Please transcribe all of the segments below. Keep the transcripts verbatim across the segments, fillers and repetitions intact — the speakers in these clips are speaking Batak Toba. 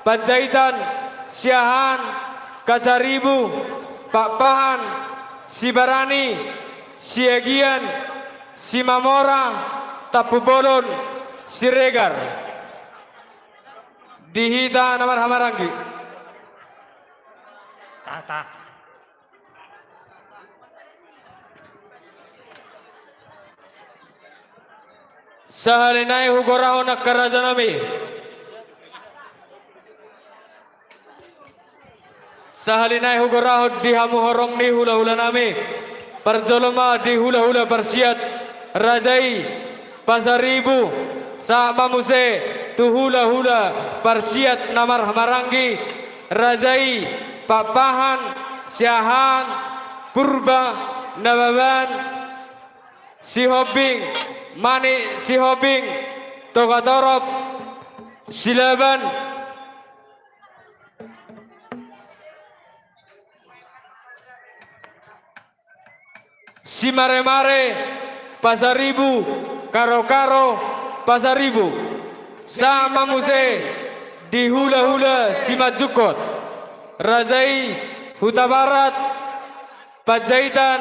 Panjaitan, Siahaan, Kacaribu, Pakpahan, Sibarani, Siagian, Simamora, Tampubolon, Siregar. Di hita na marhahamaranggi. Tata. Sahali nai hugorahon angka rajanami. Sahali nai hugorahon di hamu horong ni hulahulanami. Parjolo ma di hulahula parsiat raja i Pasaribu, sahat ma muse tu hulahula parsiat na marhahamaranggi, raja i Pakpahan, Siahaan, Purba, Nababan, Sihombing, Manik Sihombing, Togatorop, Silaban. Simaremare Pasaribu, Karokaro Pasaribu, sahat ma muse di hulahula Simanjungkot, raja i Hutabarat, Panjaitan,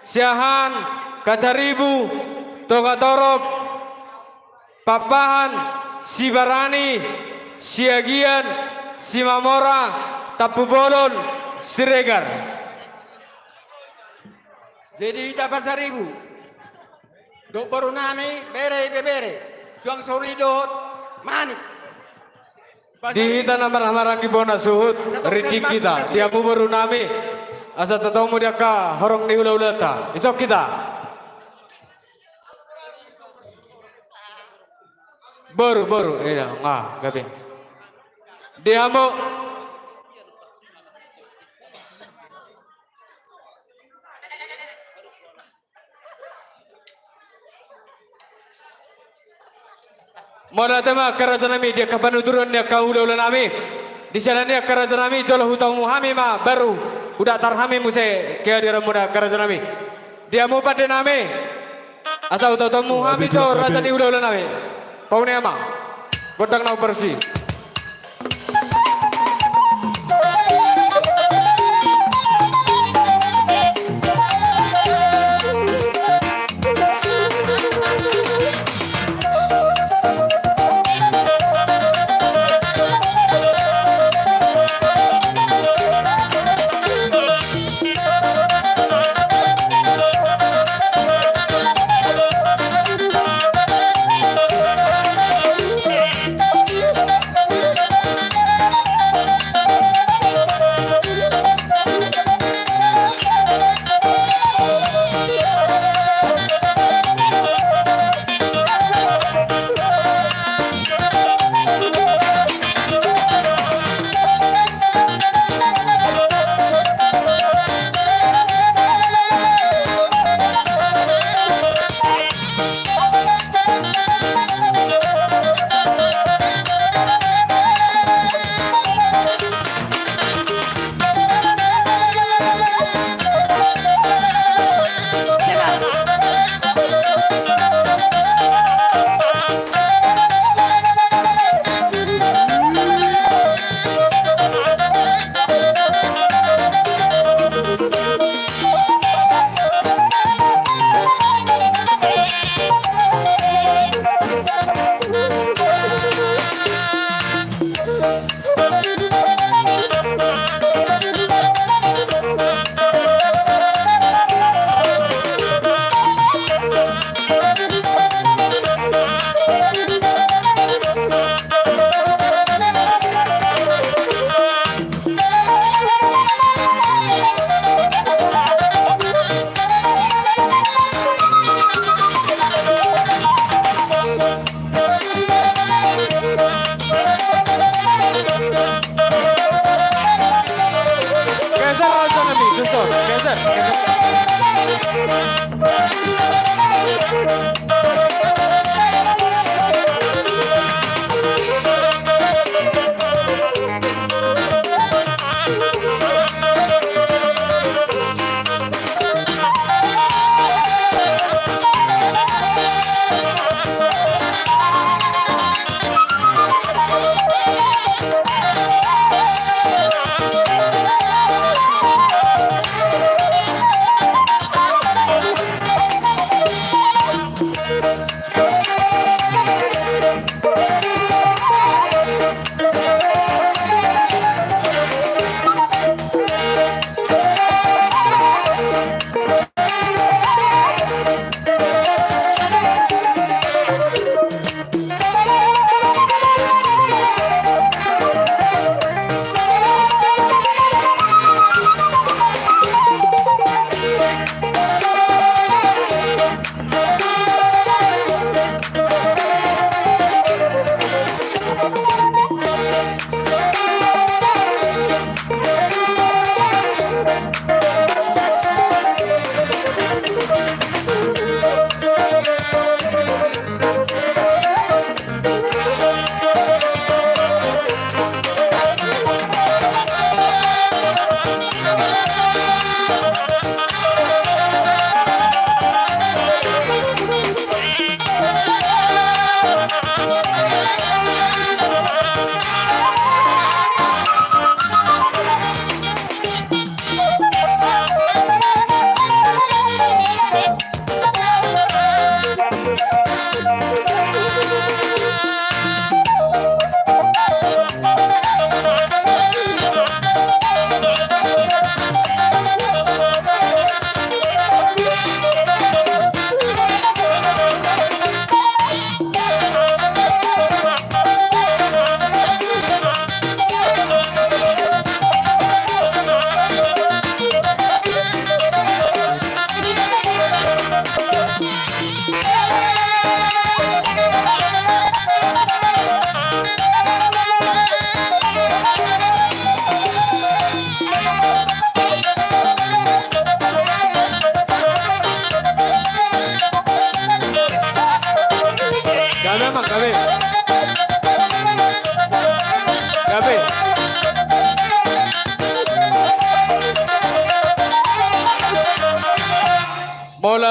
Siahaan, Kacaribu, Togatorop, Pakpahan, Sibarani, Siagian, Simamora, Tampubolon, Siregar. Jadi hita Pasaribu dohot borunami, bere ibebere, suang sori dohot manik. Di hita na marhahamaranggi bona suhut, ringgit hita, di hamu borunami, asa tatomu di angka horong ni hulahulanta. Isok hita. Boru, boru, iya, nga, gabe. Di hamu. Mauliate ma angka rajanami, di angka panuturan ni angka hulahulanami. Di siala ni i angka rajanami, jolo hutamu hami ma, baru hudaftar hami muse kehadiranmuna angka rajanami. Di hamu pandenami. Asa hutamu hami tu raja ni hulahulanami. Paune ma. Gondang na umbarusi.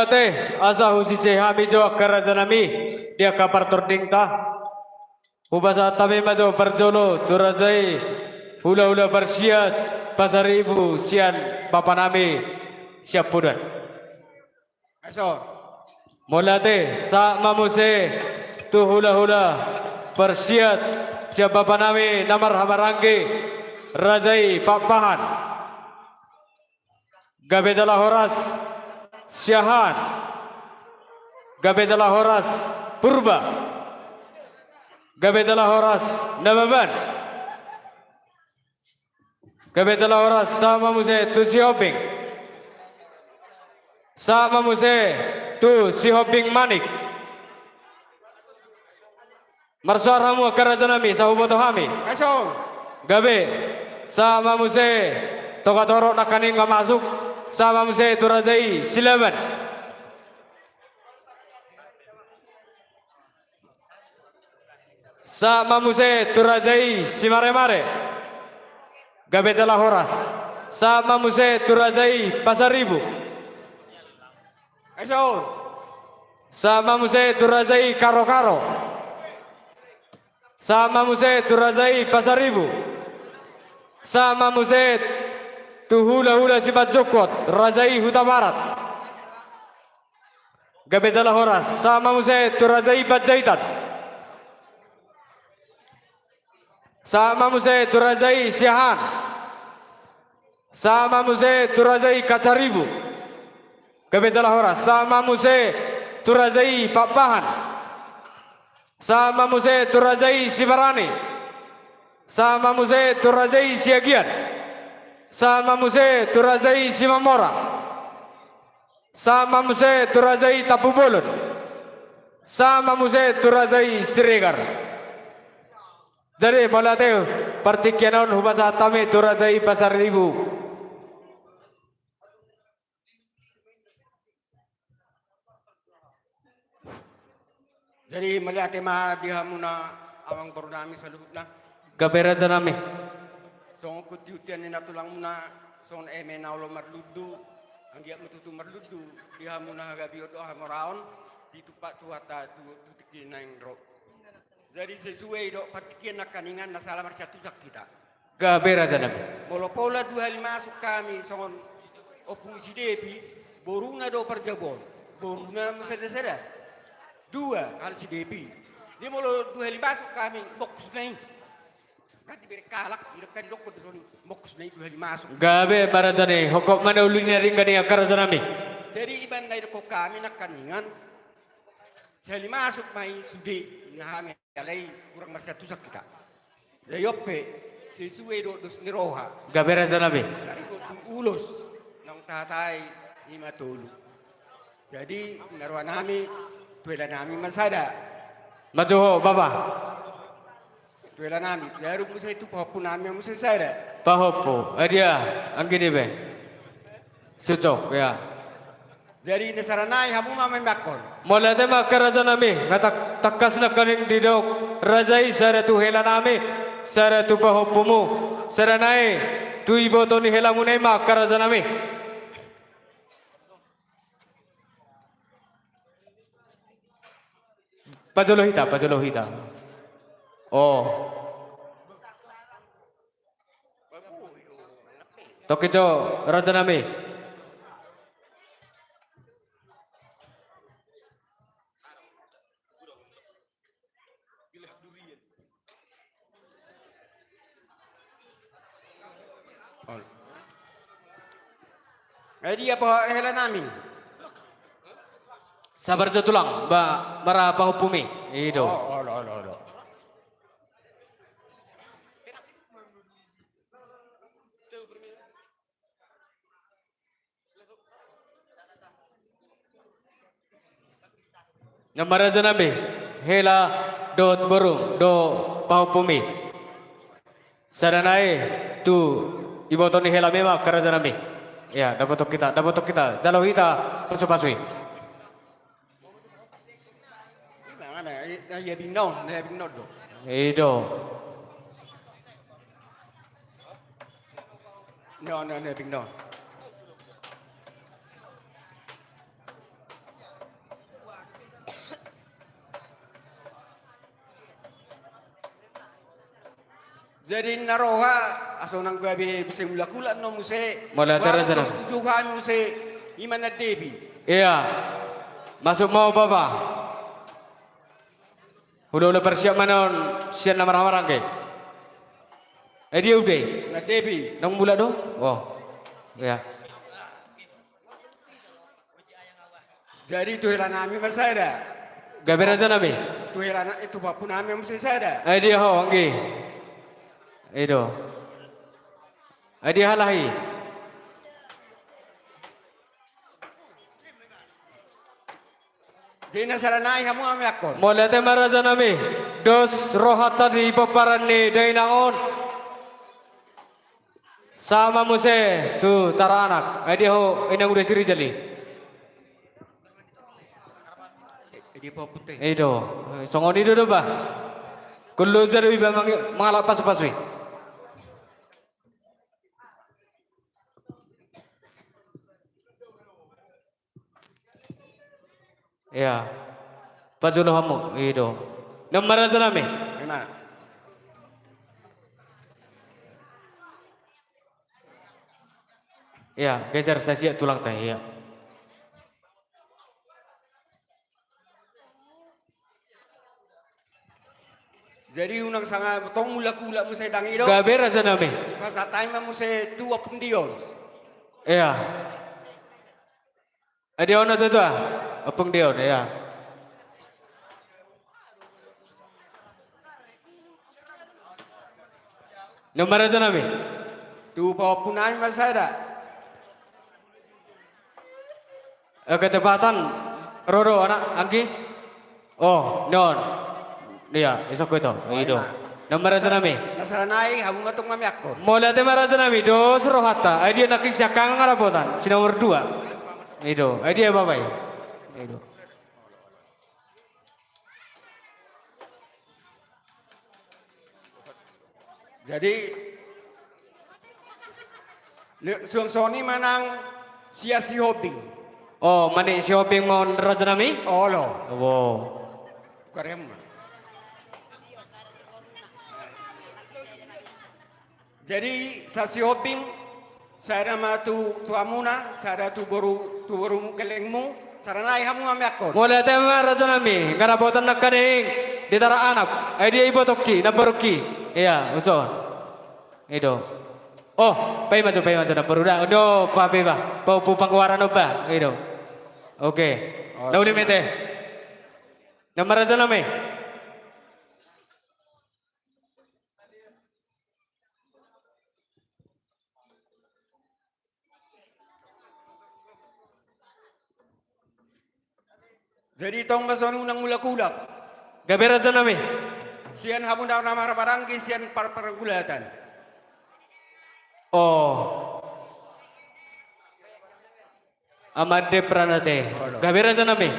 Ate, asa husise hami jo angka rajanami di angka partordingta. Hupasahat hami ma jo parjolo tu raja i hulahula parsiat Pasaribu sian bapanami Siampudan. Mauliate, sahat ma muse tu hulahula parsiat sian bapanami na marhahamaranggi raja i Pakpahan. Gabe jala horas Siahaan. Gabe jala horas Purba. Gabe jala horas Nababan. Gabe jala horas, sahat ma muse tu Sihombing. Sahat ma muse tu Sihombing Manik. Marsoara hamu angka rajanami, asa huboto hami. Gabe, sahat ma muse, Togatorop nangkaning nga masuk, sahat ma muse tu raja i Silaban. Sahat ma muse tu raja i Simaremare. Gabe jala horas. Sahat ma muse tu raja i Pasaribu. Sahat ma muse tu raja i Karokaro. Sahat ma muse tu raja i Pasaribu. Sahat ma muse tu hulahula Simanjungkot, raja i Hutabarat. Gabe jala horas. Sahat ma muse tu raja i Panjaitan. Sahat ma muse tu raja i Siahaan. Sahat ma muse tu raja i Pasaribu. Gabe jala horas. Sahat ma muse tu raja i Pakpahan. Sahat ma muse tu raja i Sibarani. Sahat ma muse tu raja i Siagian. Sahat ma muse tu raja i Simamora. Sahat ma muse tu raja i Tampubolon. Sahat ma muse tu raja i Siregar. Jadi mauliate, partingkian on hupasahat hami tu raja i Pasaribu. Jadi mauliate ma di hamuna amangborunami saluhutna. Gabe rajanami. Songon hutihutian ni natulangmuna, songon eme na olo marlundu, anggiat ma tutu marlundu di hamuna hagabeon dohot hamoraon, ditumpak Tuhanta tu, tu tingki na naeng ro. Jadi sesuai do partingkian nangkaningan, na sala marsiantusan hita. Gabe rajanami. Molo pola dua hali masuk hami songon Ompung si Depi, boruna do parjabu on. Boruna ma sada-sada. Dua hali si Depi. Jadi molo dua hali masuk hami, box na i. Kan dibereng halak, didok kan didok do songon i, box na i dua hali masuk. Gabe ma rajanami, hongkop ma na uli ni na denggan i angka rajanami. Jadi iban na didok hami nangkaningan, sahali masuk ma i sude, inna hami. Alai kurang marsiantusan hita. Jadi on pe, sesuai do dos ni roha. Gabe rajanami. Taringot tu ulos, naung tahatai i ma tolu. Jadi, na rohanami, tu helanami ma sada. Maju ho, Bapa. Tu helanami, baru muse tu pahompunami muse sada. Pahompu, eh, dia, anggi dia be. Cocok, ya. Jadi na sada nai hamu ma manjangkon. Mauliate ma angka rajanami, nga tangkas nangkaning didok raja i, sada tu helanami, sada tu pahompumu, sada nai tu iboto ni helamuna i ma angka rajanami. Pajolo hita, pajolo hita. Oh. Tongkin jo rajanami. Ai dia po helanami. Sabar jo tulang, ba mara pahompumi. I do. Oh, olo, olo, olo. Nga ma rajanami, hela dohot boru do pahompumi. Sada nai tu iboto ni helami ma angka rajanami. Ya, dapoton hita, dapoton hita, jalo hita pasu-pasu i. Ia binnon, ia binnon do. I do. No, no, no, binnon. Jadi na roha, asa unang gabe muse mulak-ulak annon muse. Mauliate raja nami. Uju hami muse, ima na debi. Iya. Masuk ma ho bapa. Hula-hula parsiap ma annon sian na marhahamaranggi. Eh, dia udah. Na debi. Nang mulak do? Oh. Iya. Jadi tu hela nami ma sada. Gabe raja nami. Tu hela na, eh, tu pahompu nami muse sada. Eh, dia ho, anggi. I do. Eh, dia halahi. Jadi na sada nai hamu ame angkon. Mauliate ma raja nami. Dos rohanta di pomparan ni dainang on. Sahat ma muse tu taranak. Ai dia ho, inang uda si Rijal i. I do. Songon i do do bah. Kolo jalo iba mangi-, mangalap pasu-pasu i. Iya. Pajolo hamu, i do. Nang ma raja nami. Ima. Iya, geser sasia tulangta, iya. Jadi unang sanga tong mulak-ulak muse dang i do. Gabe raja nami. Pasahat hami ma muse tu Ompung Dion. Iya. Eh, Dion na tutua. Ompung Dion, iya. Nang ma raja nami. Tu pahompu nami ma sada. Eh, ketepatan. Ro do anak, anggi. Oh, non. Iya, isok ko ito. I do. Nang ma raja nami. Na sada nai, hamu ma tong ame angkon. Mauliate ma raja nami, dos rohanta. Ai dia nangkin siangkangan harapotan. Si nomor dua. I do. Ai dia bapa i. I do. Jadi, le-, suang songon i ma nang sian Sihombing. Oh, mani Sihombing ma on raja nami? Olo. Wow. Karem. Jadi, sian Sihombing, sada ma tu, tu hamuna, sada tu boru, tu borumu, gellengmu, sada nai hamu ame angkon. Mauliate ma raja nami, nga dapotan nangkaning di taranak, ai dia ibotongki, namborungki. Iya, uson. I do. Oh, paima jo, paima jo, namboru da. Do, pape ba, pahompu pangoaran on ba. I do. Oke. Oh, na uli ma ate. Nang ma raja nami. Jadi tong ma songon i unang mulak-ulak. Gabe raja nami. Sian hamu na marhahamaranggi sian par-, pargulatan. Oh. Amande Pranate. Gabe raja nami.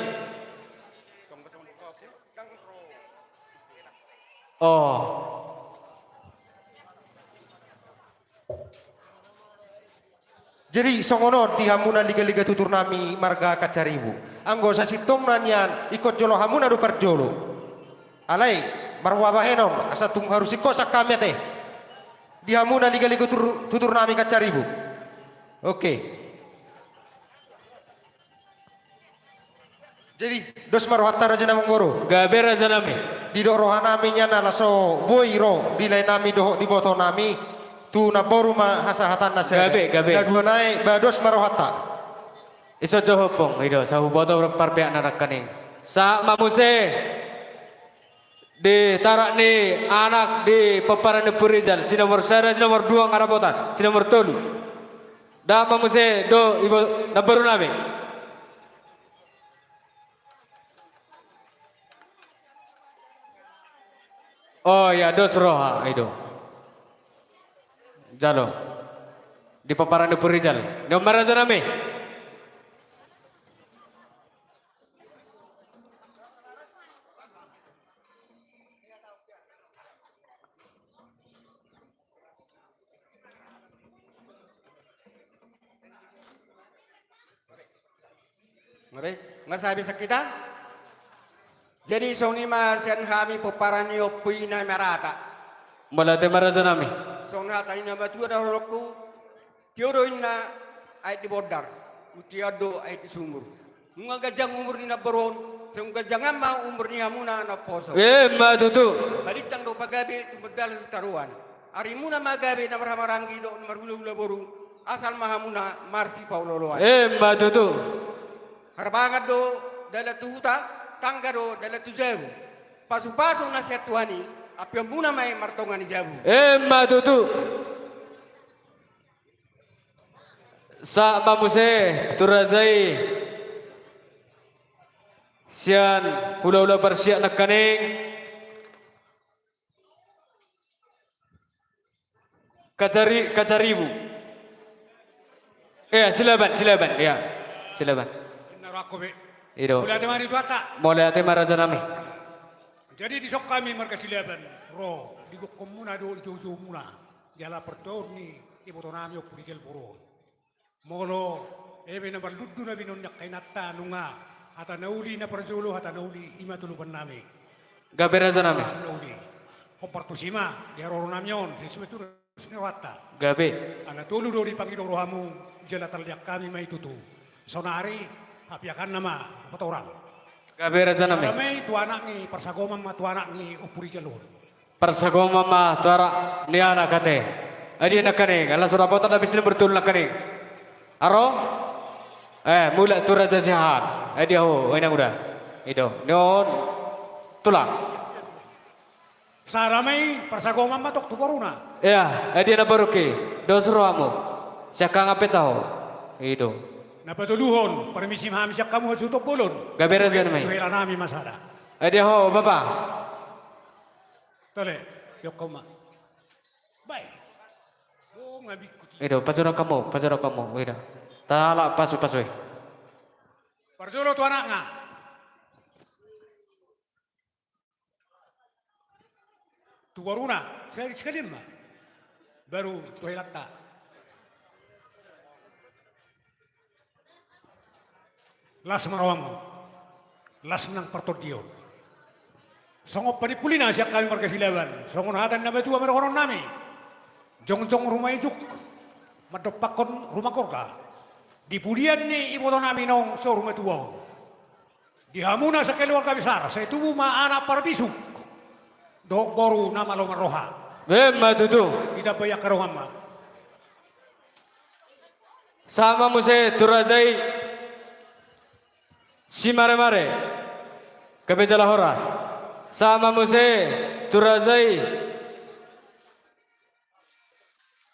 Oh. Jadi songon on di hamu na liga-liga tutur nami marga Kancaribu. Anggo sasintongna nian ingkon jolo hamuna do parjolo. Alai marhua bahenon asa tung harus ingkon sian hami ate. Di hamu na liga-liga tutur, tutur nami Kancaribu. Oke. Jadi, dos ma rohanta raja nami, amangboru. Gabe raja nami. Didok roha nami nian na laos so boi ro di lae nami dohot di boto nami, tu namboru ma hasahatanna sada. Gabe, gabe. Na dua nai, ba dos ma rohanta. Ison jo ompung, i do, sai huboto parpeakna nangkaning. Sahat ma muse. Di tarak ni anak di pomparan ni Ompu Rijal, si nomor sada, si nomor dua nga dapotan, si nomor tolu. Dapot ma muse do ibo namboru nami. Oh ya, dos roha, i do. Jalo. Di pomparan ni Ompu Rijal. Nunga ma raja nami. Nga be, nga sabi sakita. Jadi songon i ma sian hami pomparan ni Ompu i na marata. Mauliate ma raja nami. Songon hata ni na matua dohononku, tio do inna aek di bondar, untian do aek di sumur. Nunga ganjang umur ni namboru on, sai umganjangan ma umur ni hamuna na umposo. Emma tutu. Balintang do pagabe tumundalhon sitadoan. Arimuna ma gabe na marhahamaranggi dohot na marhulahula boru, asal ma hamuna marsipaolooloan. Emma tutu. Harbangan do dalan tu huta, tangga do dalan tu jabu. Pasupasu na sian Tuhan i, ampionmuna ma i martonga ni jabu. Emma tutu. Sahat ma muse tu raja i sian hulahula Parsiak nangkaning. Kacari, Kacaribu. Eh, Silaban, Silaban, ya. Silaban. Inna rohakku be. Ido. Mauliate ma di Tuhanta. Mauliate ma raja nami. Jadi dison hami marga Silaban ro di gokhonmuna dohot di joujoumuna. Jala partuaon ni iboto nami Ompu Rijal boru on. Molo eme na marlundu na binoan ni angka inanta nunga hata na uli na parjolo, hata na uli i ma tulupan nami. Gabe raja nami. Na uli. Hombar tusi ma di haroro nami on, sesuai tu dos ni rohanta. Gabe. Ala tolu do dipangido rohamu, jala tallian hami ma i tutu. Sonari, hapiakanna ma patorang. Gabe raja nami. Sada ma i tu anak ni, parsagoman ma tu anak ni Ompu Rijal on. Parsagoman ma tu anak ni anak ate. Ai dia nangkaning, ala so dapotan habis ni bertul nangkaning. Aro? Eh, mulak tu raja Siahaan. Ai dia ho, inang uda. Ido, ni on. Tulang. Sada ma i, parsagoman ma tong tu boruna. Ia, ai dia na baruki. Dos rohamu. Siangkangan pe taho. Ido. Na patoluhon, parmisi ma hami sian hamu hasuhuton bolon. Gabe raja nami. Tu hela nami ma sada. Ai dia ho, bapa. Tole, diok hamu ma. Bae. Oh, ngabikku ti. Ido, pajonok hamu, pajonok hamu, ido. Tahala pasupasu i. Parjolo tu anakna. Tu boruna, sekali, sekalian ma. Baru tu helanta. Las ma rohamu. Las nang partondion. Songon panimpulina sian hami marga Silaban. Songon hata ni na matua ma dohonon nami. Jongjong ruma ijuk. Mandompakhon ruma gorga. Di pudian ni iboto nami naung saur matua on. Di hamuna sakeluarga besar, sai tubu ma anak parbisuk. Dohot boru na malo marroha. Emma tutu. Ditambai angka roham ma. Sahat ma muse tu raja i Simaremare. Gabe jala horas. Sahat ma muse tu raja i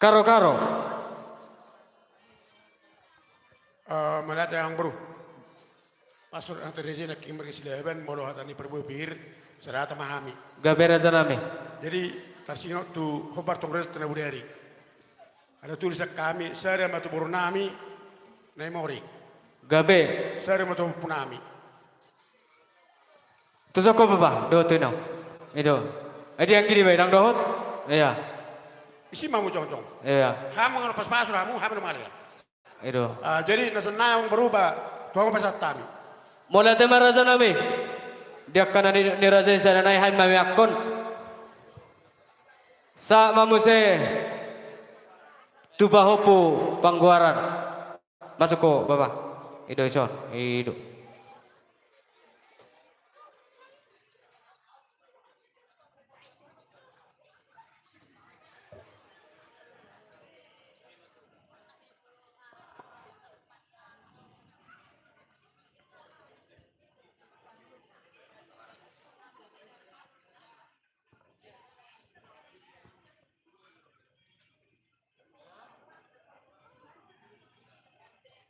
Karokaro. Eh, mauliate amang boru. Pasur hata raja i nangkin marga Silaban, molo hata ni parbue pir, sada hata ma hami. Gabe raja nami. Jadi, tarsingkop tu hombar tong raja tu na bodari. Ada tulis sian hami, sada ma tu boru nami, Naimori. Gabe. Sada ma tu ompu nami. Tu soko bapa, dohot tu inong. Ido. Ai dia anggi dibaen dohot? Ia. Isi ma hamu jongjong. Ia. Hamu nang pasupasu hamu, hamu nang malian. Ido. Ah, jadi na songon i amang boru, tu hamu pasahat hami. Mauliate ma raja nami. Di angka na ni, ni raja i sada nai, hami ma miakkon. Sahat ma muse tu pahompu panggoaran. Masuk ho bapa. Ido ison. Ido.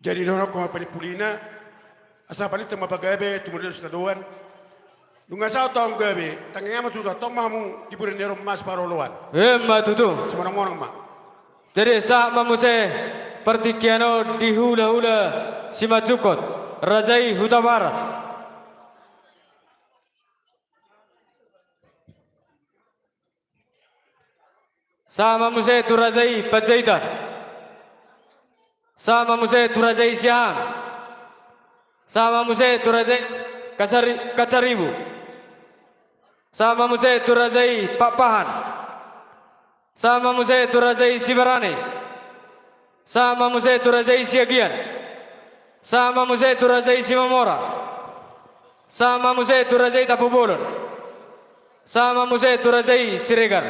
Jadi dohononku ma panimpulina, asa balintang ma pagabe tumundalhon sitadoan. Nunga saut taon gabe, tangiang ma tutu antong ma hamu di bulan ni on marsipaolooloan. Emma tutu. Simonangmonang ma. Jadi sahat ma muse partingkian on di hulahula Simanjungkot, raja i Hutabarat. Sahat ma muse tu raja i Panjaitan. Sahat ma muse tu raja i Siahaan. Sahat ma muse tu raja i Kacari-, Kacaribu. Sahat ma muse tu raja i Pakpahan. Sahat ma muse tu raja i Sibarani. Sahat ma muse tu raja i Siagian. Sahat ma muse tu raja i Simamora. Sahat ma muse tu raja i Tampubolon. Sahat ma muse tu raja i Siregar.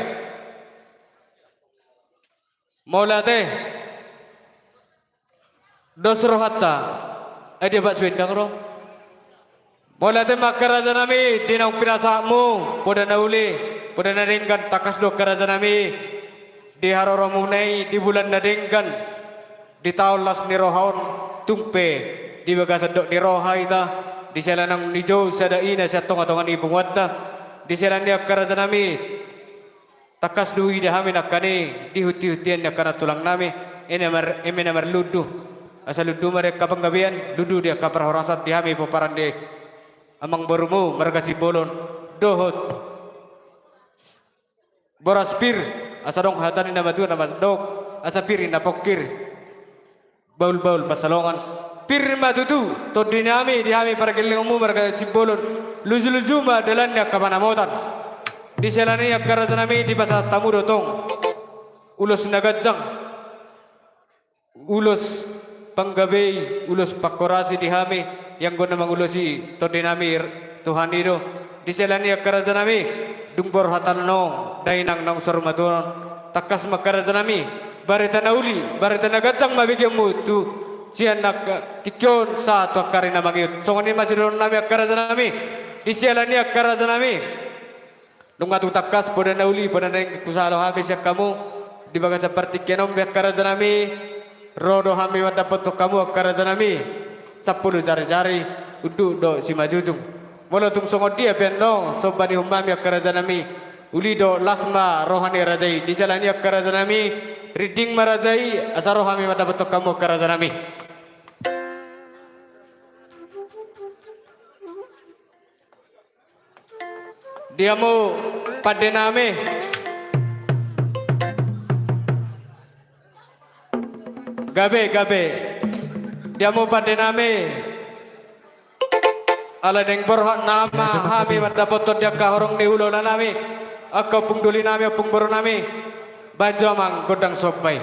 Mauliate. Dos rohanta. Ai dia bakso endang ro. Mauliate ma angka rajanami di naung pinasahatmu, poda na uli, poda na denggan, tangkas do angka rajanami, di haroromuna i di bulan na denggan, di taon las ni roha on, tung pe di bagasan dok ni roha hita, di siala naung nijou sada ina sian tongatonga ni punguanta, di siala ni angka rajanami, tangkas do huida hami nangkaning di huntihuntian ni angka nantulangnami, eme na mar-, eme na marlundu. Asa lundu ma di angka panggabean, lundu di angka parhorasan di hami pomparan ni amangborumu marga Simbolon. Dohot boras pir, asa adong hata ni na matua na mandok, asa pir i na pongkir. Bahulbahul pansalongan. Pir ma tutu tondinami di hami pargellengonmu marga Simbolon, lujuluju ma dalan ni angka panamotan. Di siala ni i angka rajanami, dipasahat hamu do tong ulos na ganjang, ulos panggabei, ulos pangkorasi di hami, ianggo na mangulosi tondinami Tuhan i do. Di siala ni i angka rajanami, dung borhat annon dainang naung saur matua on, tangkas ma angka rajanami, barita na uli, barita na ganjang ma begeonmu tu sian angka tingki on sahat tu angka ari na mangihut. Songon i ma sidohononnami angka rajanami. Di siala ni i angka rajanami, nunga tung tangkas poda na uli, poda na denggan husalo hami sian hamu di bagasan partingkian on be angka rajanami. Ro do hami mandapothon hamu angka rajanami, sampulu jarijari, unduk dohot simanjujung. Molo tung songon dia pe annon somba ni uhumnami angka rajanami, uli dohot las ma roha ni raja i. Di siala ni i angka rajanami, rinding ma raja i, asa ro hami mandapothon hamu angka rajanami. Di hamu pandenami. Gabe, gabe. Di hamu pandenami. Alai naeng borhat nama hami mandapothon di angka horong ni hulahula nami, angka ompung doli nami, ompung boru nami. Bahen jo amang gondang somba i.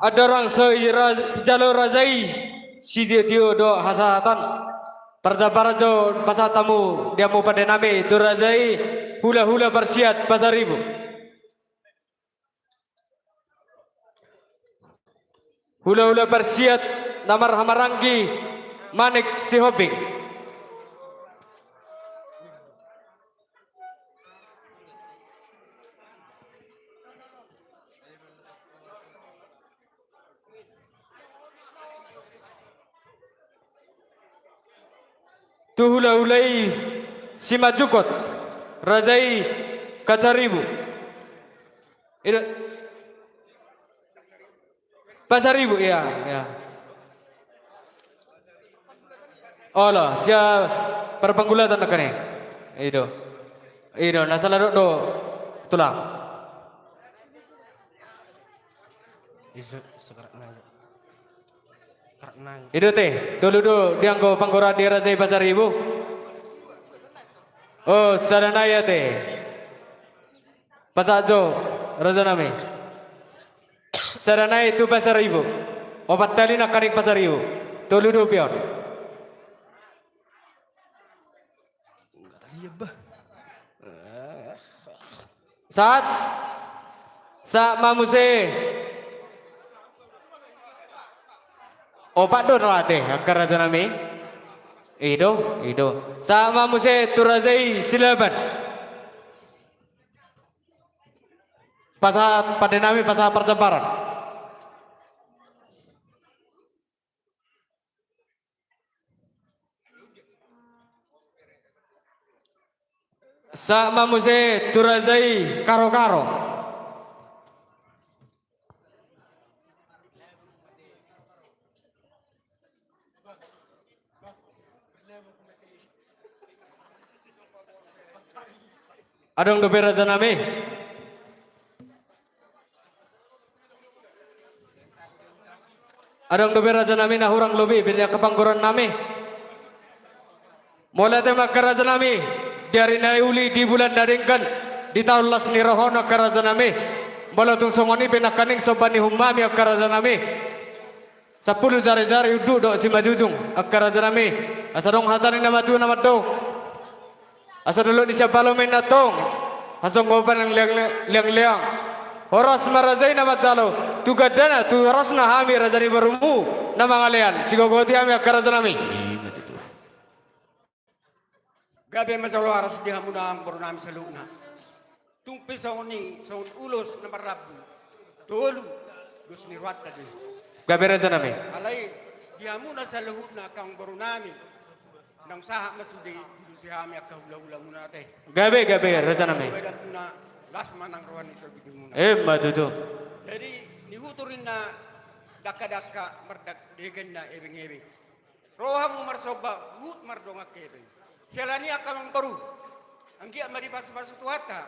Andorang so i ras-, jalo raja i sitiotio dohot hasahatan, parjambaran jo pasahat hamu di hamu pande nami tu raja i, hulahula parsiat Pasaribu. Hulahula parsiat na marhahamaranggi Manik Sihombing. Tu hulahula i simanjukon, raja i Kacaribu. Ida. Pasaribu, iya, iya. Olo, siap parpanggulatan nangkaning. Ido. Ido, na sala do, do tulang. Iso, sekarang nang. Sekarang nang. Ido te, tolu do di angka panggora di raja i Pasaribu. Oh, sada nai ate. Pasahat jo, raja nami. Sada nai tu Pasaribu. Opat tali nangkaning Pasaribu. Tolu do pion. Sahat. Sahat ma muse. Opat do na ate, angka raja nami. Ido, ido. Sahat ma muse tu raja i Silaban. Pasahat pande nami, pasahat parjambaran. Sahat ma muse tu raja i Karokaro. Adong dope raja nami. Adong dope raja nami na hurang lobi pe di angka panggora nami. Mauliate ma angka raja nami, di ari na uli, di bulan na denggan, di taon las ni roha on angka raja nami. Molo tung songon i pe nangkaning somba ni hum nami angka raja nami. Sampulu jari-jari unduk dohot simanjujung, angka raja nami. Asa adong hata ni na matua na mandok. Asa dolok ni sian balo ma inna tong. Hasonggop nang leang-leang. Horas ma raja i na manjalo. Tu gandana, tu horasna hami raja ni borumu na mangalean. Sigogoti hami angka raja nami. Gabe ma jolo horas di hamu nang boru nami saluhutna. Tung pe songon i, songon ulos na marrambu. Tolu dos ni rohanta do i. Gabe raja nami. Alai di hamuna saluhutna angka boru nami. Naung sahat ma sude diudusi hami angka hulahulamuna ate. Gabe, gabe raja nami. Badanmuna las ma nang roha ni tolbidimuna. Emma tutu. Jadi nihutur inna dangka-dangka mardaganna ebeng-ebeng. Ro hamu marsomba, huhut mardongan hepeng. Siala ni i angka amangboru, anggiat ma dipasu-pasu Tuhanta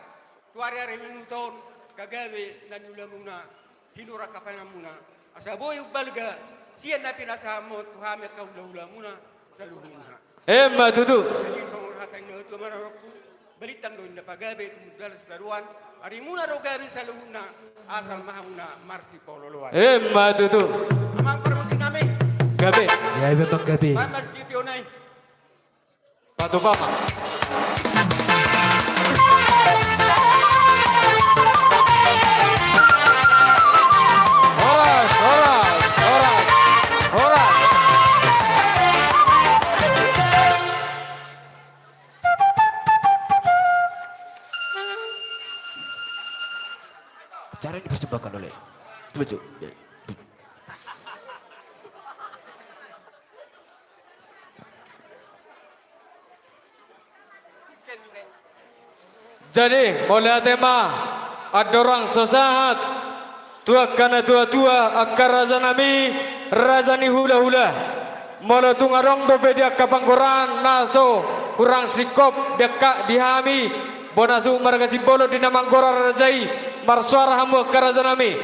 tu ari-ari ni huta on, gabe na niulamuna, hinurak hapanganmuna, asa boi umbalga sian na pinasahatmuna tu hami angka hulahulamuna saluhutna. Emma tutu. Jadi songon hata ni na tuatua ma na rohangku. Balintang do inna pagabe tumundalhon sitadoan. Arimuna do gabe saluhutna. Asal ma hamuna marsipaolo-oloan. Emma tutu. Amang parmusik nami. Gabe. Gabe, Bang, gabe. Baen ma sitio-tio nai. Patupa ma. Horas, horas, horas, horas. Acara ini dipersembahkan oleh tujuh. Jadi, mauliate ma, andorang so sahat tu angka na tuatua, angka raja nami, raja ni hulahula. Molo tung adong dope di angka panggoraan na so hurang singkop di angka di hami, bona suhut marga Simbolon di na manggora raja i, marsoara hamu angka raja nami.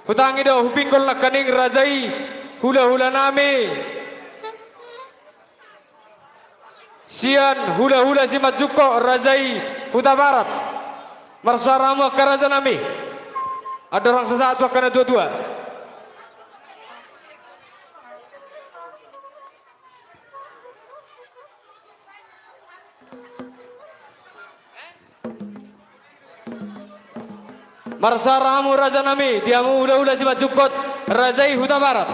Hutangi do, hupinggol nangkaning raja i, hulahula nami. Sian hulahula Simanjungkon, raja i Hutabarat. Marsoara hamu angka raja nami. Andorang so sahat tu angka na tuatua. Marsaor hamu rajanami, di hamu hulahula Simanjungkot, raja i Hutabarat.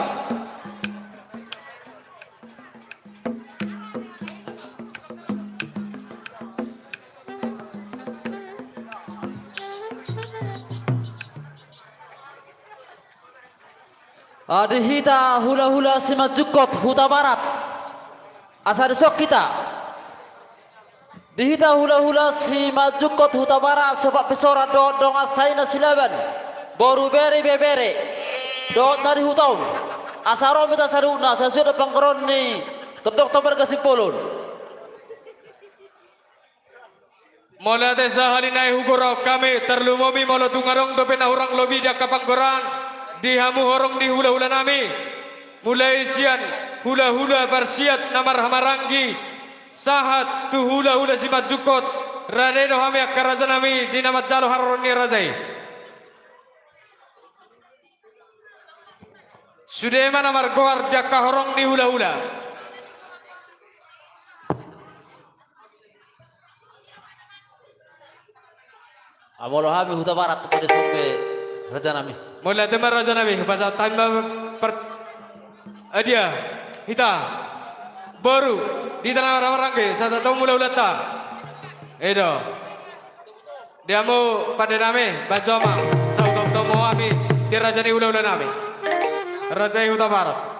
Ah, di hita hulahula Simanjungkot Hutabarat. Asa dison hita. Di hita hulahula Simanjungkot Hutabarat, sobat pisoran dohot dongan saina Silaban, boru, bere, ibebere, dohot na di huta on. Asa ro ma hita saluhutna, sasuai dohot panggoroan ni tondongta marga Simbolon. Mauliate sahali nai hugorahon hami, tarlumobi molo tung adong dope na hurang lobi di angka panggoroan, di hamu horong ni hulahulanami, mulai sian hulahula parsiat na marhahamaranggi, sahat tu hulahula Simanjungkot, rade do hami angka rajanami di na manjalo haroro ni raja i. Sude ma na margoar di angka horong ni hulahula. Ah, molo hami Hutabarat, tu pade sumbe rajanami. Mauliate ma rajanami, hupasahat hami ma par-, adia, hita, boru, di hita na marhahamaranggi, sahat tu hulahulanta. I do. Di hamu pandenami, bajo ma, sahutohutomu hami, di raja ni hulahulanami. Raja i Hutabarat.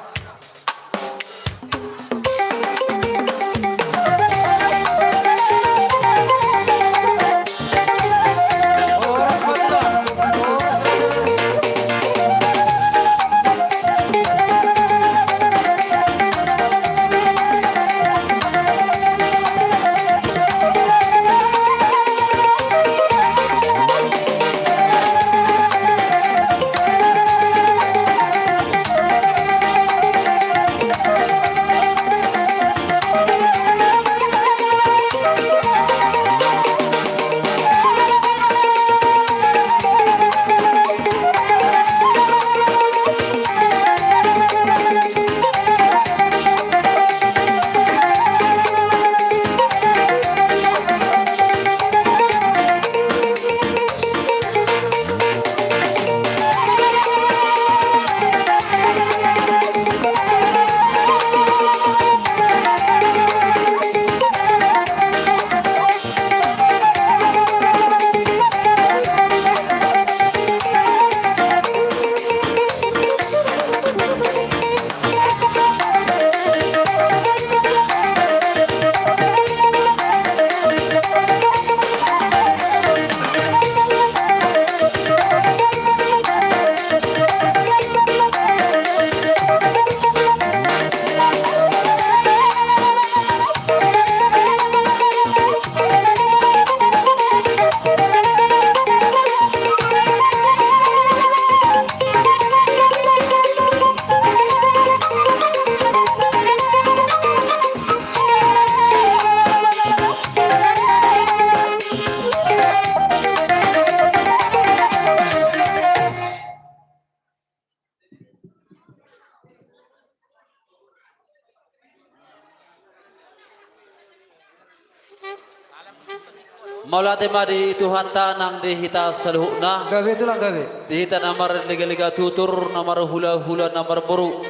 Mauliate ma di Tuhanta nang di hita saluhutna. Gabe, Tulang, gabe. Di hita na marligalega tutur, na marhulahula, na marboru.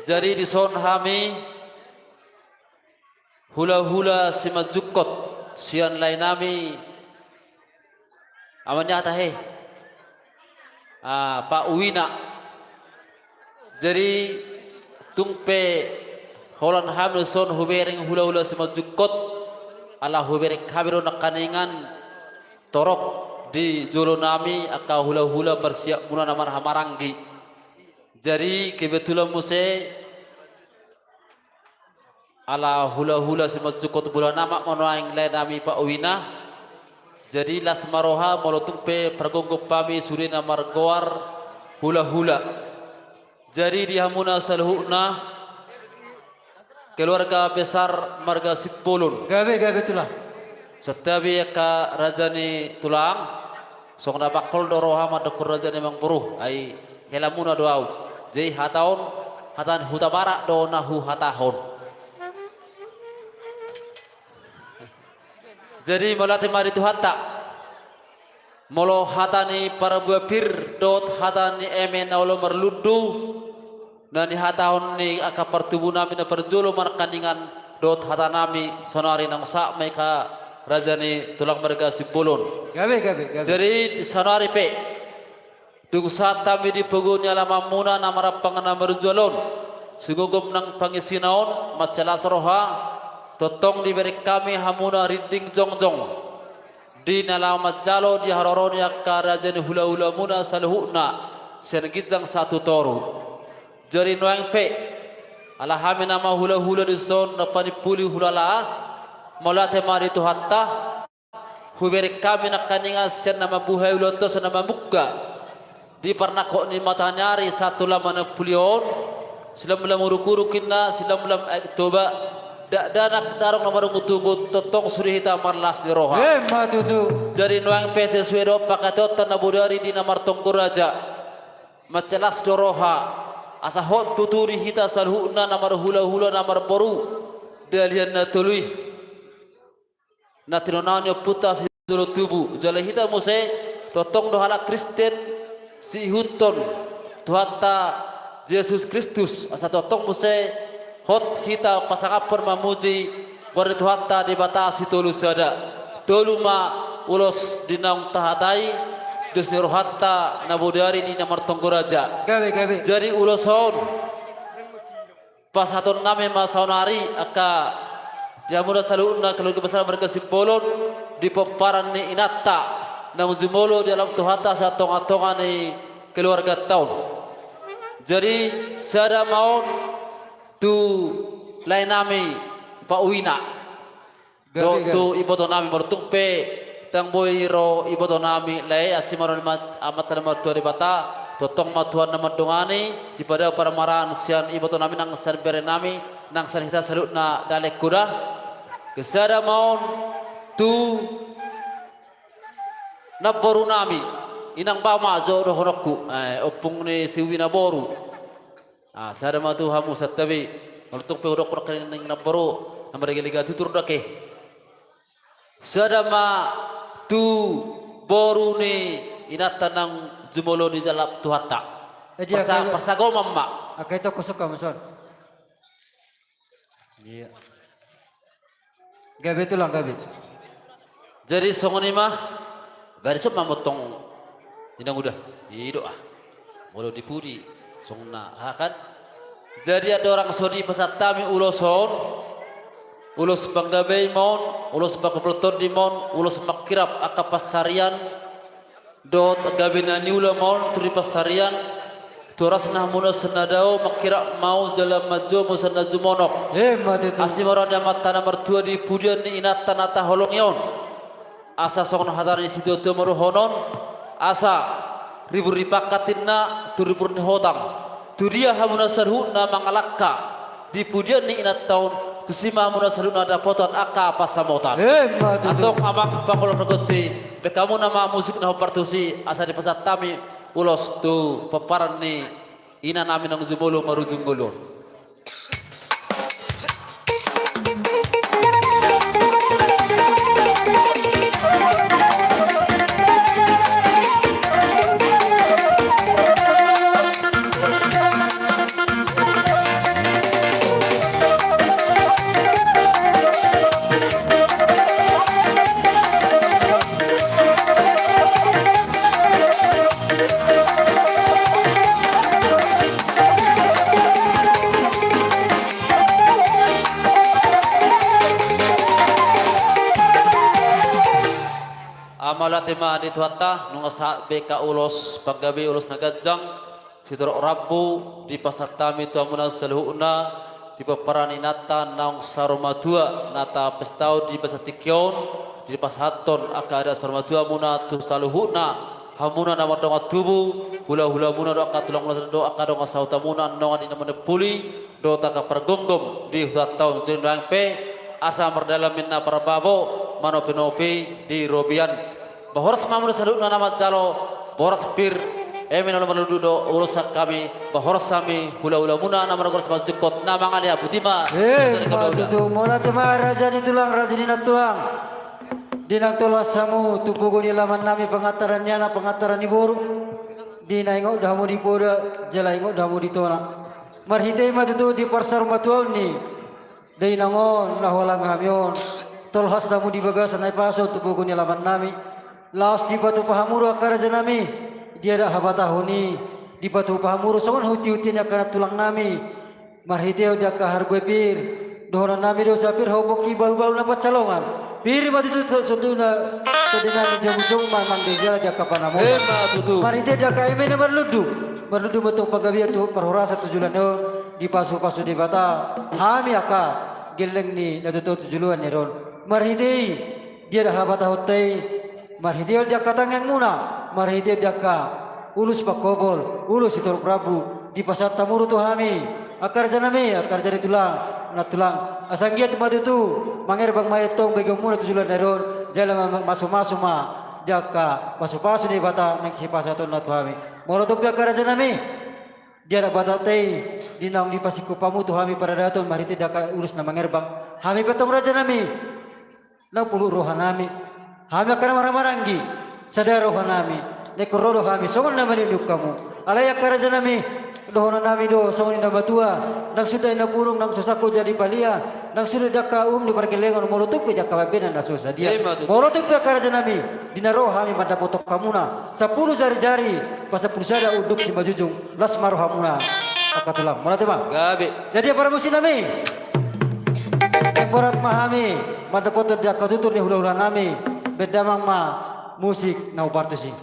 Jadi dison hami hulahula Simanjungkot, sian laenami, ama ni aha tahe? Ah, Pak Uwina. Jadi tung pe holan hami dison hubereng hulahula Simanjungkot, ala hubereng hami do nangkaningan torop di jolonami angka hulahula parsiapmuna na marhahamaranggi. Jadi kebetulan muse ala hulahula Simanjungkot bolana ma nuaeng laenami Pak Uwina. Jadi las ma roha molo tung pe pargomgom hami sude na margoar hulahula. Jadi di hamuna saluhutna keluarga besar marga Simbolon. Gabe, gabe, Tulang. Santabi angka raja ni tulang, songon na bangkol do roha mandokkon raja ni amangboru, ai helamuna do ahu. Jadi hata on, hata ni Hutabarat do na huhatahon. Jadi mauliate ma di Tuhanta. Molo hata ni parbue pir dohot hata ni eme na olo marlundu na nihatahon ni angka partubu nami na parjolo marnangkaningan dohot hata nami saonari naung sahat ma i raja ni tulang marga Simbolon. Gabe, gabe, gabe. Jadi saonari pe dung sahat hami di pogu ni alamanmuna na marampang na marjual on, sigomgom nang pangisina on, mansai las roha, tongtong dibereng hami hamuna rinding jongjong di na laho manjalo di haroro ni angka raja ni hulahulamuna saluhutna sian ginjang sahat tu toru. Jadi nuaeng pe, ala hami nama hulahula dison na panimpuli hulala, mauliate ma di Tuhanta, hubereng hami nangkaningan sian na mambuhai ulaonta sian na mamungka di parnangkok ni mataniari sahat tu lam manempuli on, silamlam uruk-uruk inna, silamlam aek Toba, dakdanak darong na marungut-ungut, tongtong sude hita marlas ni roha. Emma tutu. Jadi nuaeng pe sesuai dohot pangkataionta na bodari di na martonggo raja, mansai las do roha, asa hot tutu di hita saluhutna na marhulahula na marboru Dalihan Na Tolu i na tinonaon ni ompunta sijolo tubu. Jala hita muse tongtong do halak Kristen siihuthon Tuhanta Jesus Kristus, asa tongtong muse hot hita pasangaphon mamuji goar ni Tuhanta Debata Sitolu Sada. Tolu ma ulos di naung tahatai, dos ni rohanta na bodari di na martonggo raja. Gabe, gabe. Jadi ulos on pasahaton nami ma saonari angka di hamuna saluhutna keluarga besar marga Simbolon di pomparan ni inanta naung jumolo di alam Tuhanta sian tonga-tonga ni keluarganta on. Jadi sada ma on tu lae nami Pak Uina. Gabe, dohot tu gabe. Iboto nami, molo tung pe ndang boi ro iboto nami lae, asi ma ro ni ma-, Amanta na martua Debata, tongtong ma Tuhan na mandongani, dipadao parmaraan sian iboto nami nang sian bere nami, nang sian hita saluhutna dalek huda. Kesada ma on tu namboru nami, inang bama jo dohononku, eh, ompung ni si Uina boru. Ah, sada ma tu hamu santabi. Molo tung pe hudok nangkaning namboru na marlega-lega tutur do ake. Sada ma tu boru ni inanta naung jumolo di alam Tuhanta. Eh, dia, parsa-, kayak parsagoman ma. Oke, itu kusuk kamu, son. Iya. Gabe tulang, gabe. Jadi songon i ma, barisan ma motong inang uda. I do ah. Molo di pudi, songon na, ah, kan? Jadi andorang so dipasahat hami ulos on, ulos panggabean ma on, ulos pangkupulton di ma on, ulos mangkirap angka pansarian, dohot gabe na niula ma on tu di pansarian, tu horas na hamuna sian na dao mangkirap ma on jala manjou ma on sian na jumonok. Emma tutu. Asi ma roha ni Amanta na martua di pudian ni inanta na taholongi on. Asa songon hata ni situatua ma dohonon, asa ribur ni pangkat inna tu ribur ni hotang. Tu dia hamuna saluhutna mangalangka di pudian ni inanta on, tusi ma hamuna saluhutna dapotan angka pansamotan. Emma tutu. Antong amang pangula pargonsi, baen hamuna ma musik na hombar tusi, asa dipasahat hami ulos tu pomparan ni ina nami naung jumolo marujung ngolu on. Mauliate ma di Tuhanta, nunga sahat be angka ulos panggabe, ulos na ganjang, sitorop rambu dipasahat hami tu hamuna saluhutna, di pomparan ni inanta naung saur matua na tapestaon di bagasan tingki on, dipasahathon angka adat saur matua muna tu saluhutna, hamuna na mardongan tubu, hulahulamuna dohot angka tulangmuna dohot angka dongan sahutamuna, nang di na manempuli, dohot angka pargomgom di hutanta on. Jadi nuaeng pe, asa mardalan ma inna parbabo, manopinopi di robean. Ba horas ma hamuna saluhutna na manjalo, ba horas pir, eme na olo marlundu do ulosan hami, ba horas hami hulahulamuna na margoras marjingkot na mangalea. Botima. Eh, jadi kami ma uda. Tutu, mauliate ma raja ni tulang, raja ni nantulang. Di naung tolhas hamu tu pogu ni alaman nami, pangantaran ni anak, pangantaran ni boru, di na ingot do hamu di poda jala ingot do hamu di tona. Marhite i ma tutu diparsaur ma tu ahu ni dainang on na huhallang hami on, tolhas do hamu di bagasan na ipasu tu pogu ni alaman nami. Laos dipatupa hamu do angka raja nami, dia do habatahon i, dipatupa hamu do songon hunti-hunti ni angka nantulang nami. Marhitehon di angka harbue pir, dohonon nami do sai pir hau pongki, balu-balu na pansalongan. Pir ma tutu, tu, tu, tu, na, tu di nami, jomu-jomu ma amang di jala di angka panamona. Emma tutu. Marhite di angka eme na marlundu, marlundu ma tong panggabean tu parhorasan tu joloan on, dipasu-pasu Debata hami angka gelleng ni natuatua tu joloan ni ari on. Marhite i, dia do habatahonta i, marhitehon di angka tangiang muna, marhitehon di angka ulos pangkobol, ulos sitorop rambu, dipasahat hamu do tu hami angka raja nami, angka raja ni tulang, nantulang. Asa anggiat ma tutu mangerbang ma i antong begeon muna tu joloan ni ari on, jala ma-, masu-masu ma di angka pasu-pasu ni Debata naeng sipasahatonna tu hami. Molo tung pe angka raja nami, dia do batanta i, di naung dipasingkop hamu tu hami paradaton marhite di angka ulos na mangerbang, hami pe antong raja nami, naung pulut roha nami. Hami angka na marhahamaranggi, sada roha nami. Na ingkon ro do hami songon na maliuk-liuk hamu. Alai angka raja nami, dohonon nami do songon ninna matua: Ndang suda ninna burung, ndang so sangko jadi palia, ndang suda di angka uhum ni pargellengon, molo tung pe di angka pambahenan na so sadia. Emma tutu. Molo tung pe angka raja nami, di na ro hami mandapothon hamuna sampulu jari-jari, pasampulu sada unduk simanjujung, las ma rohamuna angka tulang. Mauliate ma. Gabe. Jadi angka parmusik nami, borhat ma hami mandapothon di angka tutur ni hula-hula nami. Bahen damang ma musik na hupartus i.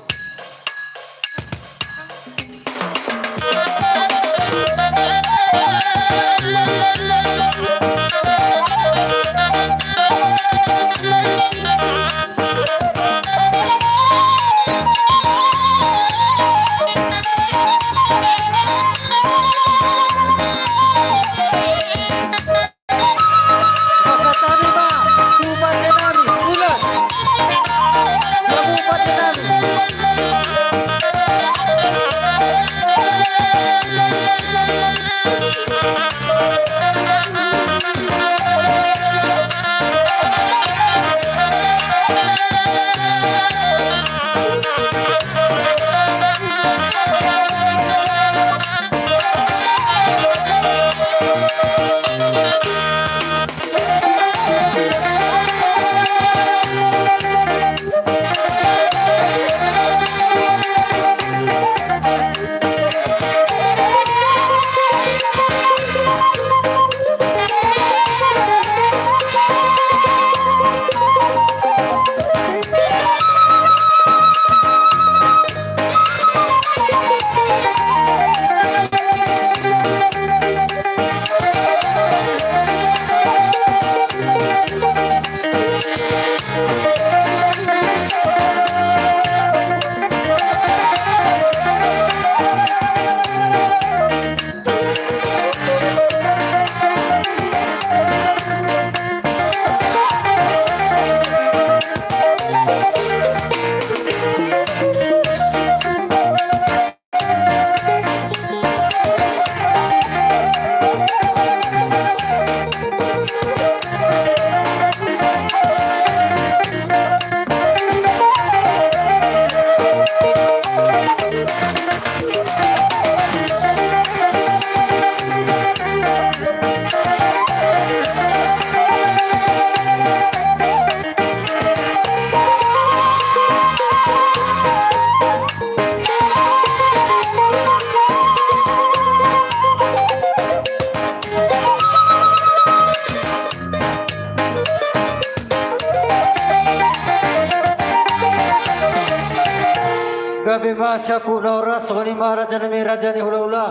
Gabe ma siamput na horas. Songon i ma raja nami, raja ni hula-hula,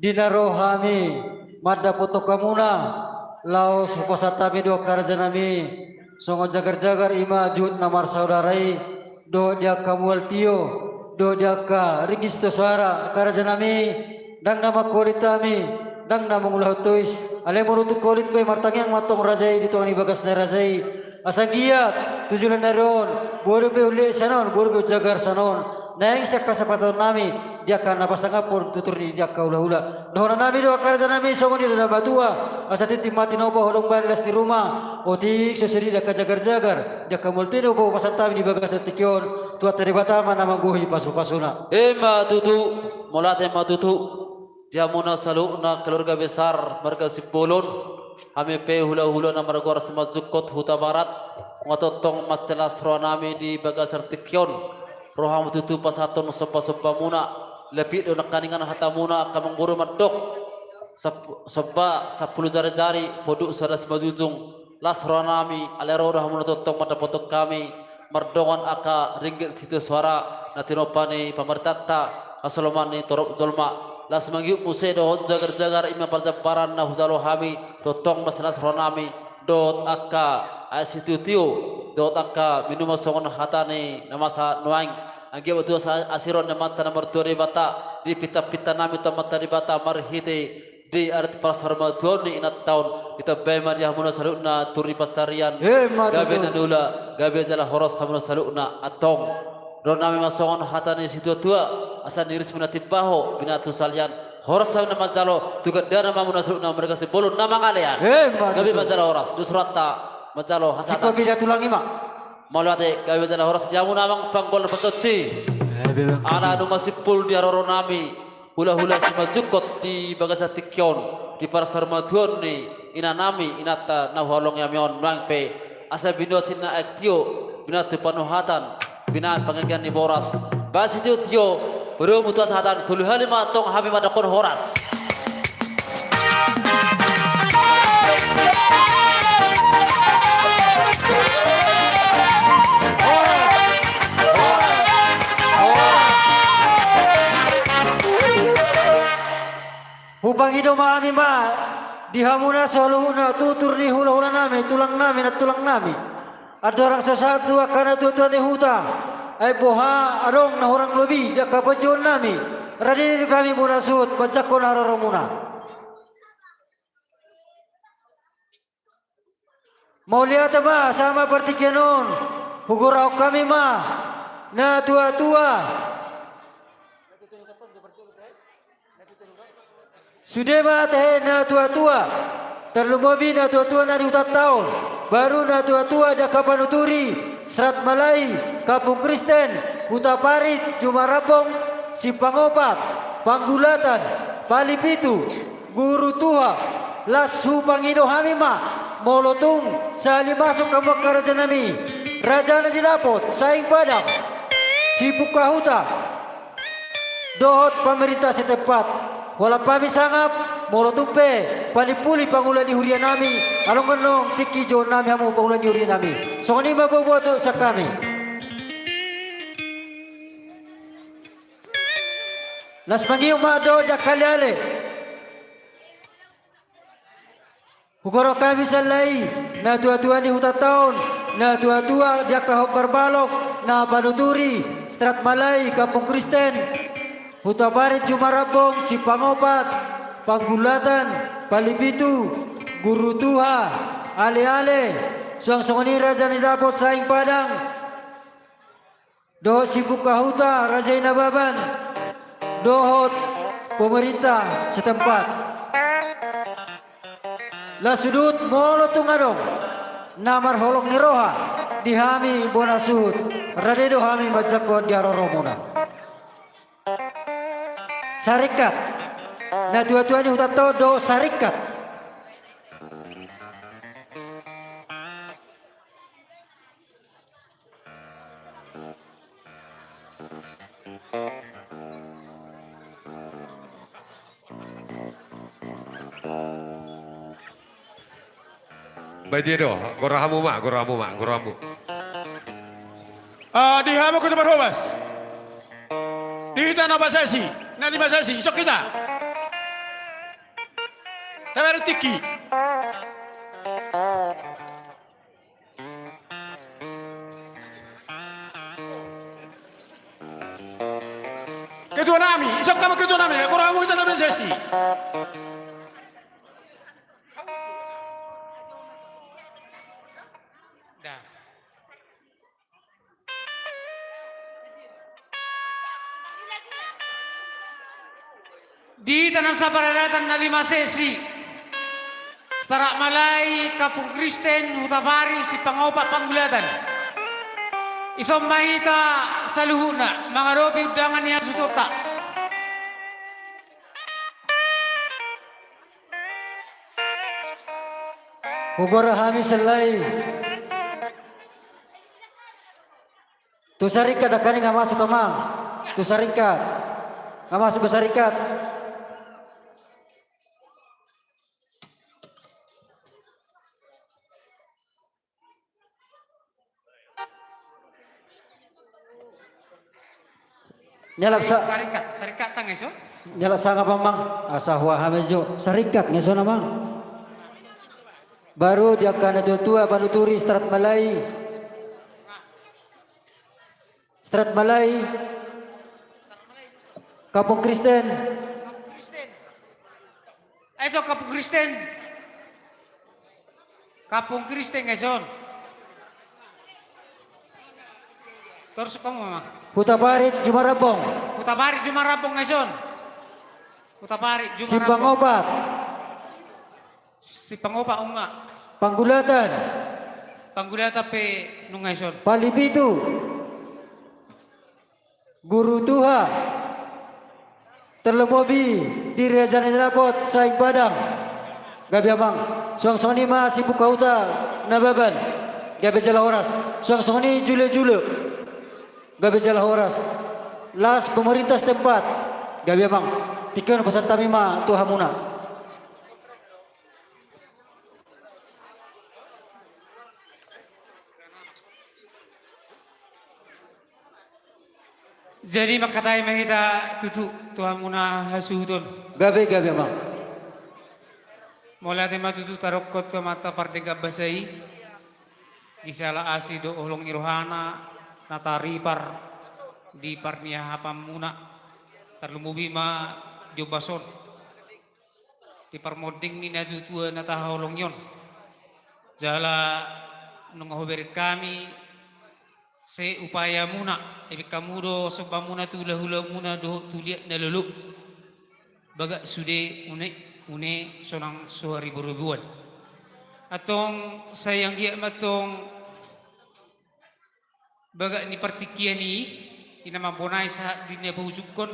di na ro hami mandapothon hamuna, laos hupasahat hami do angka raja nami songon jagar-jagar, i ma juhut na marsaudara i, dohot di angka mual tio, dohot di angka ringgit sitio soara. Angka raja nami, ndang na mangkolit hami, ndang na mangulahon tois. Alai molo tung kolit pe, martangiang ma antong raja i di tonga ni bagas ni raja i. Asa anggiat tu joloan ni ari on, boi dope hulehon sian on, boi dope hujagar sian on. Naeng sian hasampaton nami di angka na pasangaphon tutur ni di angka hulahula. Dohonon nami do angka raja nami songon i do na matua, asa tintin ma tinopa, holong bahen las ni ruma, otik so seri di angka jagar-jagar, di angka molo tinopa pasahat hami di bagasan tingki on, Tuhanta Debata ma na manggohi pasu-pasuna. Ima tutu, mauliate ma tutu. Di hamuna saluhutna keluarga besar marga Simbolon, hami pe hulahula na margoar Simanjungkot Hutabarat, nunga tongtong mansai las roha nami di bagasan tingki on. Ro hamu tutu pasahathon somba-sombamuna, lapik do nangkiningan hatamuna angka amangboru mandok, sap-, somba sampulu jari-jari, poduk sada simanjujung, las roha nami, alai ro do hamuna tongtong mandapothon hami, mardongan angka ringgit sitio soara, na tinompa ni pamarentanta, hasoloman ni torop jolma, las mangihut muse dohot jagar-jagar, ima parjambaran na hujalo hami, tongtong mansai las roha nami, dohot angka aek sitio-tio, dohot angka minuman songon hata ni na masa nuaeng, anggiat ma tutu asa asi roha ni Amanta na martua Debata, di pinta-pinta nami tu Amanta Debata marhite di ari parsaurmatuaon ni inanta on, ditambai ma di hamuna saluhutna tutur ni pansarian. Ima tutu. Gabe na niula, gabe jala horas hamuna saluhutna. Antong, dohonon nami ma songon hata ni situa-tua, asa niris ma na timbaho, binatu salian, horas hami na manjalo, tu gandana ma hamuna saluhutna marga Simbolon na mangalean. Ima tutu. Gabe ma jala horas, dos rohanta manjalo hasahatan. Sikopi da tulang i ma. Mauliate, gabe jala horas di hamuna amang panggol na pantonsi. Gabe ma. Ala nunga simpul di haroro nami, hulahula Simanjungkot di bagasan tingki on, di parsaurmatuaon ni inanami, inanta na huhaholongi hami on, nuaeng pe, asa binuat ninna aek tio, binatu panuhatan, binaan panggabean ni boras, bahen sitio-tio, padomu tu hasahatan, tolu hali ma antong hami mandokhon horas. Hupangido ma hami ma di hamuna saluhutna tutur ni hulahula nami, tulang nami, nantulang nami. Andorang so sahat tu angka natua-tua ni huta, ai boha adong na hurang lobi di angka panjouon nami, rade do hami bona suhut manjangkon haroromuna. Mauliate ma, sahat ma partingkian on, hugorahon hami ma natua-tua. Sude ma tahe natua-tua, tarlumobi natua-tua na di hutanta on, baru natua-tua di angka panuturi, Serat Malai, Kampung Kristen, Hutaparit, Jumarambong, Simpangopat, Panggulatan, Palipitu, Guru Tuha, las hupangido hami ma, molo tung sahali masuk hamu angka raja nami, raja na didapot, Saing Padang, Sipungka Huta, dohot pamarenta setempat. Holan hami sangap, molo tung pe panimpuli pangula ni huria nami, adong gandong tingki jouon nami hamu pangula ni huria nami. Songon i ma boboto sian hami. Las mangihut ma dohot di angka ale-ale. Hugorahon hami sahali i, natua-tua ni hutanta on, natua-tua di angka hombar balok, na panuturi, Serat Malai, Kampung Kristen, Hutaparit, Jumarambong, Simpangopat, Panggulatan, Palipitu, Guru Tuha, ale-ale, suang songon i raja na didapot Saing Padang, dohot Sipungka Huta, raja i Nababan, dohot pamarenta setempat. Las suhut molo tung adong na marholong ni roha di hami bona suhut, rade do hami manjangkon di haroromuna. Saringkat. Natua-tua ni hutanta on dohot saringkat. Badia do, gora hamu ma, gora hamu ma, gora hamu. Ah, di hamu angka na marhobas. Di hita na basasi, na di basasi, isok hita. Tabar tingki. Ketua nami, isok hamu ketua nami, gora hamu hita na basasi. Di hita na saparadatan na lima sesi, Starat Malai, Kampung Kristen, Hutapari, Simpang Opat, Panggulatan. Dison ma hita saluhutna mangadopi undangan ni hasuhutonta. Hugoar hami sallai. Tu saringkat angka i, nga masuk amang. Tu saringkat. Nga masuk be saringkat. Nyalap sa- Saringkat, saringkat tang eso. Nyalap sangap amang. Asa huahami jo. Saringkat nga ison amang. Baru di angka na tuatua panuturi Starat Malai. Starat Malai. Kampung Kristen. Ai ison Kampung Kristen. Kampung Kristen nga ison. Torus kamu mama. Hutapari Jumarambong. Hutapari Jumarambong nga ison. Hutapari Jumarambong. Simpang Opat. Simpang Opat nunga. Panggulatan. Panggulatan pe nunga ison. Pali Pitu. Guru Tuha. Tarlumobi di Raja ni Dapot Saing Padang. Gabe amang. Suang songon i ma Sibuka Huta Nababan. Gabe jala horas. Suang songon i Julu-julu. Gabe jala horas. Las pemerintah setempat. Gabe amang. Tingki on pasahat hami ma tu hamuna. Jadi mangkatai ma hita tutu tu hamuna hasuhuton. Gabe, gabe amang. Mauliate ma tutu tadokkon tu Amanta Pardenggan Basa i. Di siala asi dohot holong ni rohana na taripar di parniahapanmuna. Tarlumobi ma di ombas on. Di parmonding ni natuatua na tahaholongi on. Jala nunga hubereng hami se upayamuna, dibereng hamu do sombanmuna tu hulahulamuna dohot tu liat na lolo. Bagak sude une, une sonang so hariboriboan. Antong sai anggiat ma antong bagak ni partingkian i, i na mambonai sahat di na paujungkon,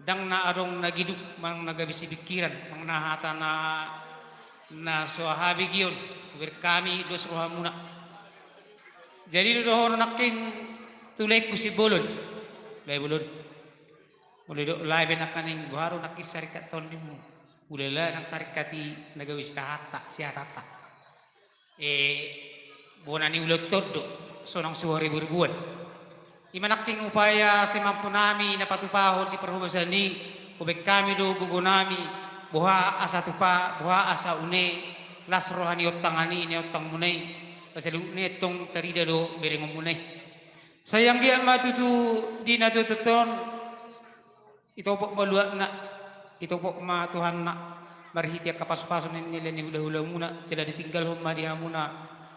ndang na adong na giduk manang na gabe sipingkiran manang na hata na, na so aha be giot, hubereng hami dos rohamuna. Jadi do dohonon nangkin tu laengku Simbolon. Lae Bolon. Molo didok lae be nangkaning boha do nangkin saringkat tondinmu. Ulala nang saringkat i na gabe sihatanta, sihatanta. E, bona ni ulaonta on do, sonang so hariboriboan. I ma nangkin upaya semampunami na patupahon di parhobasan i, hubereng hami do gogonami, boha asa tupa, boha asa une, las roha ni ontang ni, ni ontangmuna i, pasaluhutna i antong tarida do berengonmuna i. Sai anggiat ma tutu di na tuatua on, itopot ma luatna, itopot ma Tuhanna, marhite angka pasupasu ni, ni, ni hulahulamuna, jala ditinggalhon ma di hamuna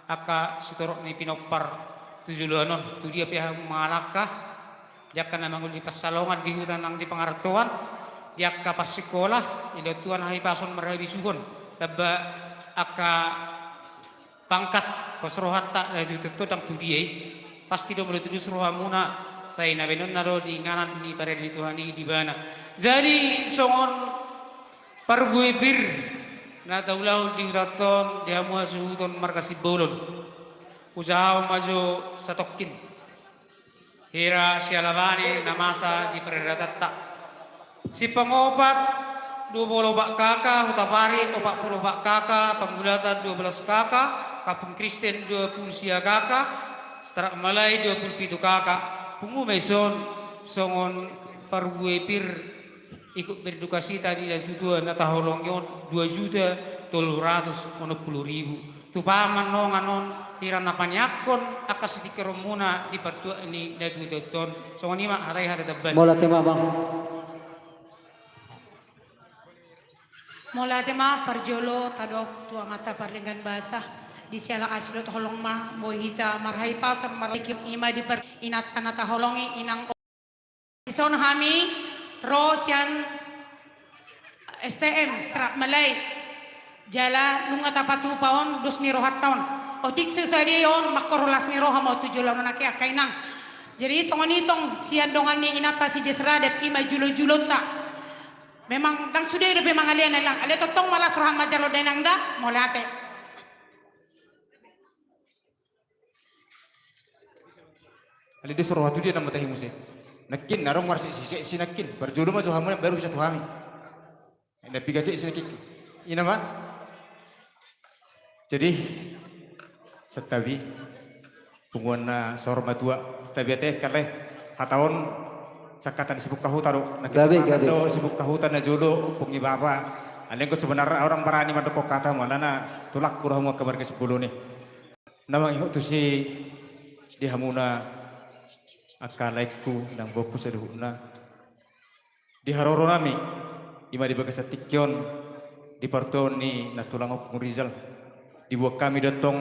angka sitorop ni pinompar tu joloan on, tu dia pe hamu mangalangka, di angka na mangolu di pansalongan, di huta nang di pangarantoan, di angka parsikola, dilehon Tuhan hahipason marhabisuhon, tamba angka pangkat, pos rohanta, na tutu ndang tu dia i. Pasti do molo tudos rohamuna, sai na baenonna do di inganan ni parade ni Tuhan i di ibana. Jadi songon parbue pir na taulahon di hutanta on, di hamu hasuhuton marga Simbolon. Hujahahon ma jo satongkin. Hira siala bani na masa di paradatanta. Simpang Opat, dua pulu opat K K, Hutapari, opat pulu opat K K, Panggulatan, dua belas K K, Kampung Kristen, dua pulu sia K K, Starat Malai, dua pulu pitu K K. Pungu ma ison songon parbue pir ikut berdukacita di na tuatua na tahaholongi on, dua juta tolu ratus onom pulu ribu. Tupa ma annon, annon hira na paneangkon angka sitingkironmuna di partuat ni na tuatua on. Songon i ma hata i, hata tamban. Mauliate ma, Bang. Mauliate ma. Parjolo tadok tu Amanta Pardenggan Basa, di siala asi dohot holong ma boi hita marhahipason marlingkir, i ma di par-, inanta na tahaholongi, inang. Dison hami ro sian S T M, Seterak Malai. Jala nunga tapatupa on dos ni rohanta on. Otik so sadia on, mangkorhon las ni roha ma on tu joloan on, angka angka inang. Jadi songon i tong sian dongan ni inanta si Jesradep, i ma julojulonta. Memang ndang sude dope mangalean, inang. Alai tongtong ma las roha manjalo da, inang, da. Mauliate. Alai dos roha tu dia na matahi muse. Nangkin, adong marseksi-seksi nangkin. Parjolo ma jo hamu, baru bisa tu hami. Na piga seksi nangkin. I ma. Jadi, santabi. Punguan na saur matua. Santabi ate, kale. Hata on, sangkatan sibuk hahuta do. Na gabe, gabe. Do sibuk hahuta na jolo, pungi bapa. Alai anggo sebenarna orang barani mandok hata, mala na tulak kurang hamu angka marga Simbolon i. Na mangihut tusi di hamuna angka laengku nang boku saluhutna. Di haroro nami, i ma di bagasan tingki on, di partuaon ni nantulang Ompung Rizal. Diboan hami do tong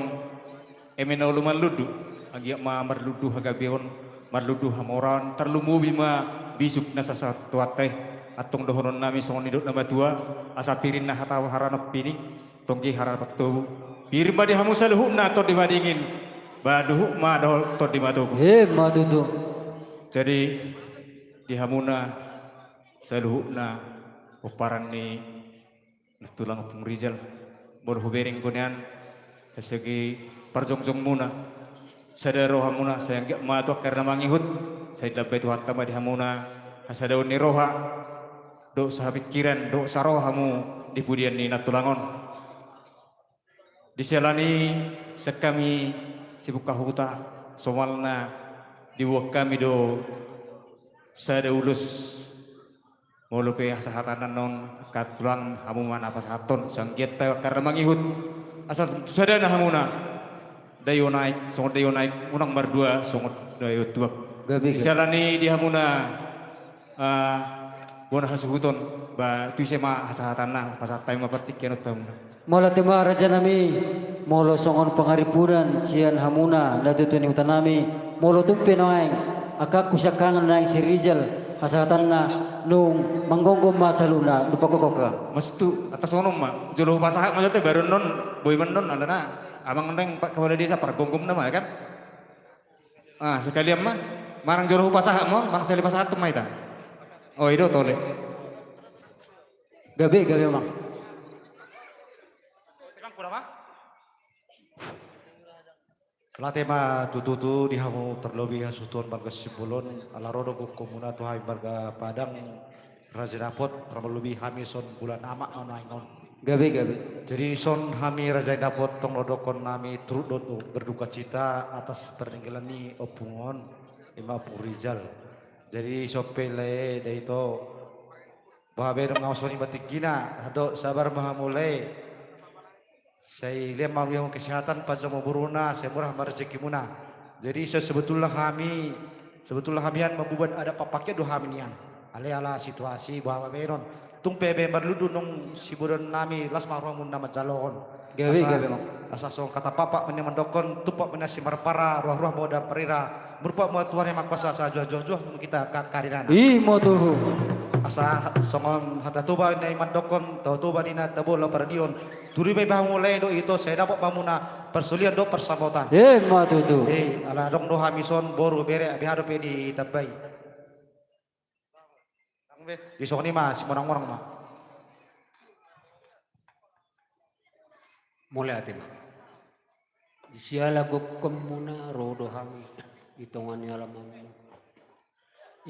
eme na olo marlundu, anggiat ma marlundu hagabeon, marlundu hamoraon, tarlumobi ma bisuk na sahat tu hata i. Antong dohonon nami songon nidok na matua, asa pir ninna hata haranon pini, tonggi harapan tobu. Pir ma di hamu saluhutna tondi madingin, ba luhut ma dohot tondi matogu. I ma tutu. Jadi, di hamuna saluhutna pomparan ni nantulang Ompung Rizal, molo hubereng ho nian, sasegi parjongjongmuna. Sada rohamuna, sai anggiat ma tu angka ari na mangihut, sai ditambai Tuhanta ma di hamuna hasadaon ni roha, dohot sahapikiran, dohot saroha hamu di pudian ni nantulang on. Di siala ni i, sian hami sibuk hahuta, somalna diboan hami do sada ulos. Molo pe hasahatanna on, angka tulang, hamu ma na pasahathon, sai anggiat tu angka ari na mangihut. Asa tu sadana hamuna. Daion aek, songon daion aek, unang mardua, songon daion tuak. Gabe, gabe. Di siala ni i di hamuna, ah, bona hasuhuton, ba tu ise ma hasahatanna, pasahat hami ma partingkian on tu hamuna. Mauliate ma raja nami, molo songon pangaripuran sian hamuna, natuatua ni huta nami, molo tung pe nuaeng, angkangku siangkangan nuaeng si Rizal, hasahatanna, nunga manggomgom ma saluhutna, dung pagokhon. Maksudhu, atas songon on ma, jolo hupasahat ma jolo te, baru annon, boi ma annon, alana, amang naeng pa kepala desa, pargomgomna ma, ya kan? Ah, sekalian ma, manang jolo hupasahat ma on, manang sekali pasahat tu ma hita. Oh, i do, tole. Gabe, gabe, amang. Mauliate ma tutu di hamu tarlobi hasuhuton marga Simbolon, ala ro do gokhonmuna tu hami marga Padang, Raja Dapot, tarlobi hami son bulan amak ma nuaeng on. Gabe, gabe. Jadi son hami Raja Dapot tong dohonon nami turut do, do berdukacita atas peninggalan ni ompung on, i ma Ompung Rizal. Jadi son pe lae da ito, boha be do nunga songon i ma tingkina, hadohot sabar ma hamu lae. Sai lean ma hamu kesehatan, panjang ma umurmuna, sai murah ma rezekimuna. Jadi se-, sebetulna hami, sebetulna hami an mamboban adat pampakian do hami nian. Alai ala situasi boha ma baenon. Tung pe be marlundu nunga siboan nami, las ma rohamuna manjalohon. Gabe, asa, gabe, amang. Asa songon hata Papa ma nian mandokhon, tumpak ma nian simarpara, ruahruah ma oda marira, murpat ma Tuhan yang Maha Kuasa, asa juah-juah ma hita angka ari na. I ma tutu. Asa songon hata Toba na i mandokhon, tao Toba ninna tabo laho paradion. Turi ma iba hamu lae dohot ito, sai dapot ma hamuna parsaulian dohot parsamotan. I ma tutu. Eh, ala adong do hami son, boru, bere, beha dope ditambai. Be, di songon i ma, simonang-monang ma. Mauliate ma. Di siala gokhonmuna ro do hami di tonga ni alamanmu.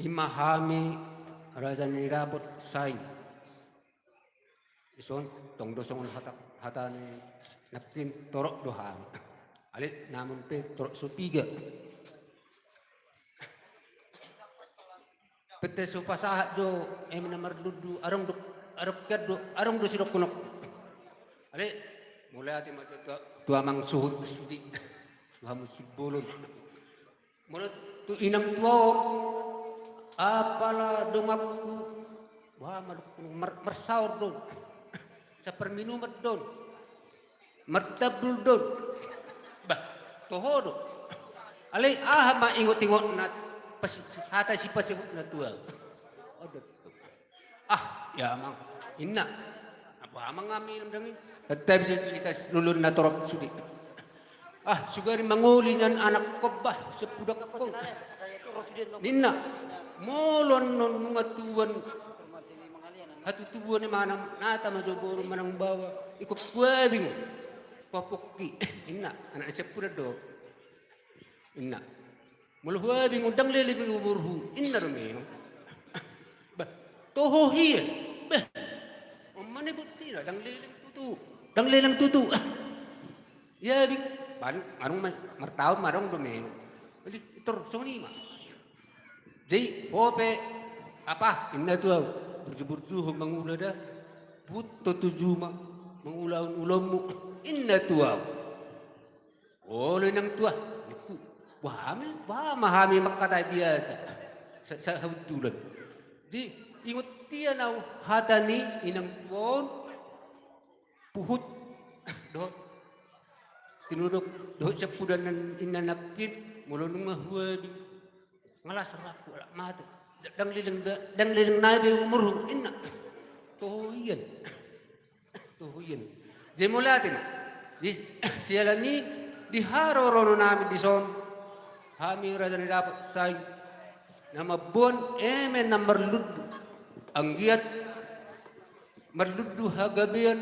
I ma hami raja ni Dapot saing. Dison tong do songon hata, hata ni nangkin, torop do hami. Alai namun pe torop so piga. Pette so pasahat do, eme na marlundu, adong do, adong kian do, adong do sidokhononku. Alai, mauliate ma tu, tu, tu amang suhut sude, tu hamu Simbolon. Molo tu inang tua on, apala donganku, boha ma dokhononku, mar-, marsaor do on. Saparminuman do on. Martambul do on. Bah, toho do. Alai aha ma ingot-ingotna, pas-, hata sipasehutna tu ahu. Aduh. Ah, ya, amang. Inna. Apa amang ami nandang i? Kata bisa dikasih lulun na torop sude. Ah, sugari mangoli nian anakkon bah, sian pudakkon. Ninna, molo annon nunga tuan hatutubuan i manang nata ma jo boru manang baoa, ingkon huabing. Papokki. Inna, anak ni siampudan do. Inna. Molo huabing on ndang leleng be umurhu, inna do memang. Bah, toho hian. Bah. On ma na i bottina, ndang leleng tutu. Ndang leleng tutu. Ah. Ia di pan, marung ma, martaon ma adong do memang. Jadi, tor, songon i ma. Jadi, ho pe, apa, inna tu au. Burju-burjuhon mangula da. Buhut do tu juma, mangulahon ulaonmu. Inna tu au. Olo inang tua, ningku. Bah hami, bah ma hami mangkatai biasa. Sa, sa, sahuntulan. Jadi, ingot ia nau hata ni inang tua on, puhut, dohot tinodok, dohot siampudan inna nangkin, molo nunga huabing. Ngelas rohangku, alak mate. Ndang leleng da, ndang leleng nai be umurhu, inna. Toho hian. Toho hian. Jadi mauliate ma. Di, siala ni, di haroroan nami dison. Hami raja ni dapot sai. Na mamboan eme na marlundu. Anggiat marlundu hagabean,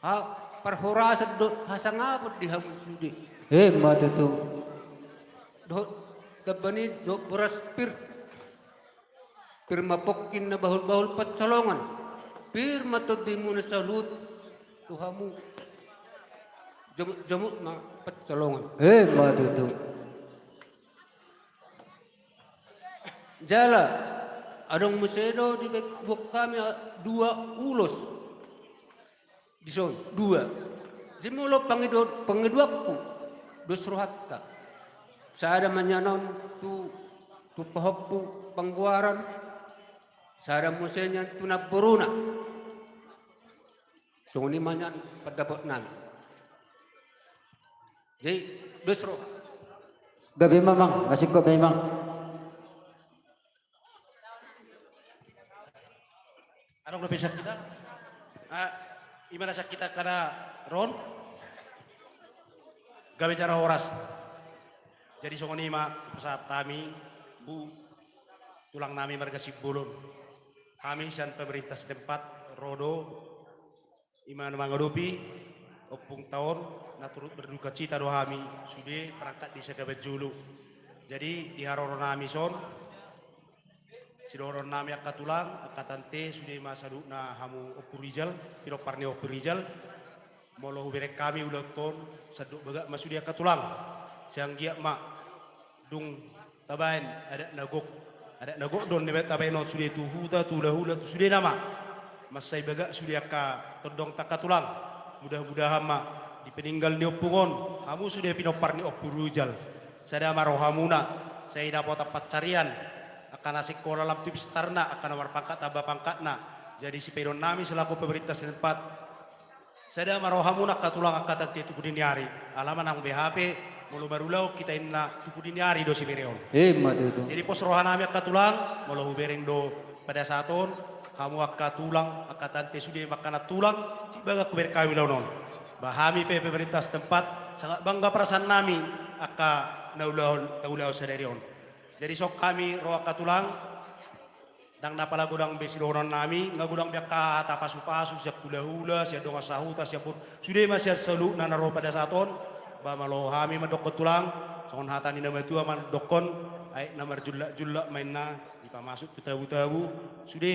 ha, parhorasan dohot hasangapon di hamu sude. Emma tutu. Dohot, tamba ni, dohot boras pir. Pir ma pongki na bahul-bahul pansalongan. Pir ma tondimuna saluhut tu hamu. Jamut-jamut ma pansalongan. Emma tutu. Jala, adong muse do dibuat hami, ah, dua ulos. Dison, dua. Jadi molo pangido-, pangidoanku, dos rohanta. Sada ma nian on tu, tu pahompu Panggoaran, sada muse nian tu namboruna. Songon i ma nian pandapot nami. Jadi, dos roha. Gabe ma, Amang, masingkop ma, Amang. Adong dope sian hita? Ah, i ma na sian hita angka na ro on. Gabe jala horas. Jadi songon i ma pasahat hami tu tulang nami marga Simbolon. Hami sian pemerintah setempat ro do, i ma na mangadopi ompungta on, na turut berdukacita do hami sude perangkat desa Gabanjulu. Jadi di haroro nami son, sidohonon nami angka tulang, angka tante, sude ma saluhutna hamu Ompu Rijal, pinompar ni Ompu Rijal. Molo hubereng hami ulaon on, sandok bagak ma sude angka tulang. Sai anggiat ma dung tabaen adat na gok. Adat na gok do on na tabaen on sude tu huta, tu hulahula, tu sude nama. Mansai bagak sude angka tondongta angka tulang. Mudah-mudahan ma di peninggal ni ompung on, hamu sude pinompar ni Ompu Rijal, sada ma rohamuna, sai dapotan pansarian, angka na singkola lam tu pistarna, angka na marpangkat tamba pangkatna. Jadi sipedonon nami selaku pemerintah setempat, sada ma rohamuna angka tulang angka tante tu pudi ni ari. Alai manang beha pe, molo marulaon hita inna tu pudi ni ari do sibereon. Emma tutu. Jadi pos roha nami angka tulang, molo hubereng do pada saat on, hamu angka tulang, angka tante sude ma angka nantulang, sian bagak hubereng hami ulaon on. Ba hami pe pemerintah setempat, sangat bangga perasaan nami angka na ulaon, na ulaon sadari on. Jadi songon hami ro angka tulang, ndang na pala godang be sidohonon nami, nga godang be angka hata pasu-pasu, sian hulahula, sian dongan sahuta, sian pur-, sude ma sian saluhutna na ro pada saat on, ba malo hami mandokkon tulang, songon hata ni na matua mandokkon, aek na marjullak-jullak ma inna, dipamasuk tu tabu-tabu, sude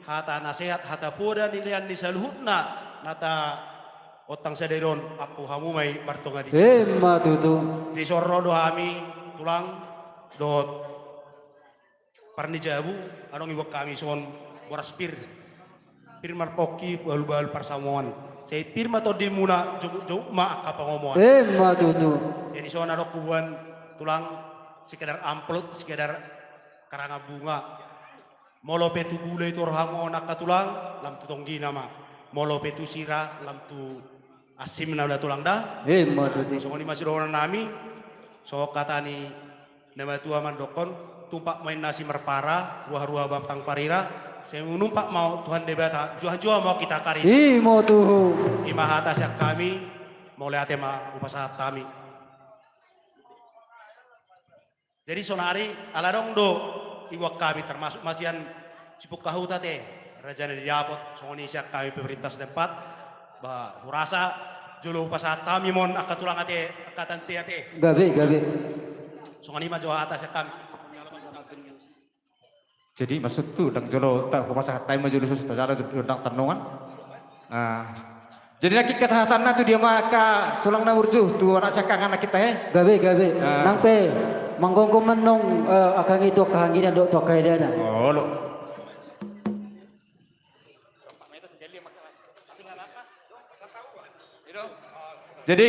hata nasehat, hata poda nilean ni saluhutna, na taontang sadari on, ampu hamu ma i martonga di. Emma tutu. Jadi songon ro do hami, tulang, dohot par ni jabu, adong dibuat hami songon boras pir. Pir marpongki, bahul-bahul pansamotan. Sai pir ma tondimuna, jomuk-jomuk ma angka pangomoan. Emma tutu. Jadi songon adong huboan tulang, sekedar amplop, sekedar karangan bunga. Molo pe tu gula i tu rohamu on angka tulang, lam tu tonggina ma. Molo pe tu sira, lam tu asimna da tulang da. Emma tutu. Songon i ma sidohonon nami, songon hata ni na matua mandokkon, tumpak ma inna asi marpara, ruah-ruah batang parira, Sai manumpak ma Tuhan Debata, juah-juah ma hita karingan. Ima tutu. Ima hata sian hami, mauliate ma hupasahat hami. Jadi sonari ala adong do diboan hami, termasuk ma sian Sipungka Huta ate, raja na di dapot, songon i sian hami pemerintah setempat, ba hurasa jolo hupasahat hami ma on angka tulang ate, angka tante ate. Gabe, gabe. Songon i ma jo hata sian hami. Jadi maksudhu ndang jolo ta hupasahat hami ma jolo, sus, tajalo jolo ndang tannongan. Ah. Jadi nangkin hasahatanna tu dia ma angka tulang na burju, tu anak sian hami nangkin tahe. Gabe, gabe. Ah. Nang pe manggomgom ma annon, eh, angka i tu angka anggina dohot tu angka edana. Olo. Jadi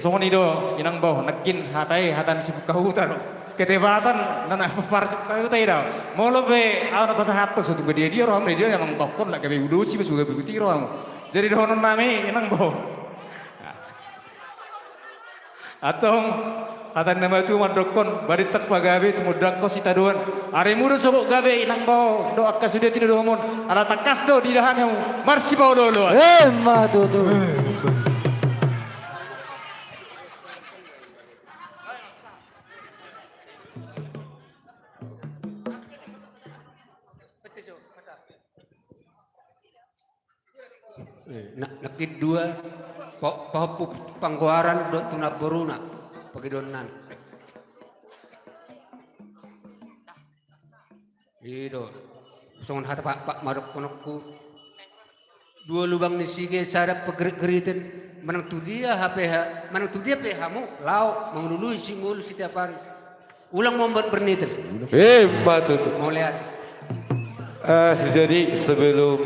songon i do inang bao, nangkin hata i hata ni Sipungka Huta do. Ketepatan na naeng pasahat Sipungka Huta i do. Molo pe ahu na pasahathon, so tung gadia dia roham, dia amang bao, on lak gabe udosi, so gabe huti roham. Jadi dohonon nami inang bao. Antong, hata ni na matua mandokkon, balintang pagabe tumundalhon sitadoan. Arimu do sogot gabe inang bao, dohot angka sude tinodohonmon, ala tangkas do diida hami hamu marsipaolooloan. Ima tutu. Eh, na, nangkin dua, pa-, pahompu panggoaran dohot tu namboruna, pangidoan nami. I do, songon hata Pak, Pak, mandokhononku, dua lubang ni sige sada paggerit-geriten, manang tu dia hape ha-, manang tu dia pe hamu laho mangalului singolu setiap hari. Ulang ma mambuat bernitis. Ima tutu. Mauliate. Eh, jadi sebelum,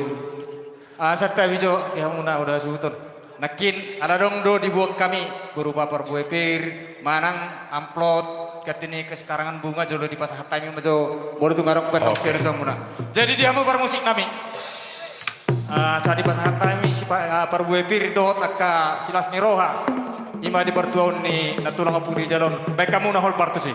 ah, santabi jo di hamu na olo suhuton. Nangkin ala adong do diboan hami berupa parbue pir, manang amplop, ganti ni sekarangan bunga jolo dipasahat hami ma jo, molo tung adong pe, oke, sian hamuna. Jadi di hamu parmusik nami. Ah, sai dipasahat hami si pa-, ah, parbue pir dohot angka silas ni roha. Ima di partuaon ni na tulang ompung di jolo on. Baen hamu na hol partusi.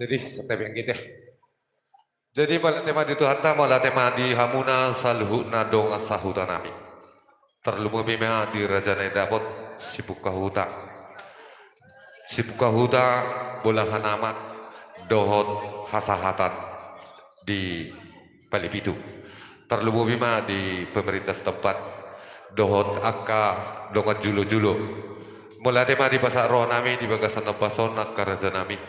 Jadi, santabi angka ate. Jadi, mauliate ma di Tuhanta, mauliate ma di hamuna saluhutna dongan sahuta nami. Tarlumobi ma di raja na di dapot, Sipungka Huta. Sibuka huta, bolahan amak, dohot hasahatan di Pali Pitu. Tarlumobi ma di pemerintah setempat dohot angka dongan jolo-jolo. Mauliate ma dipasahat roha nami di bagasan na bason angka raja nami.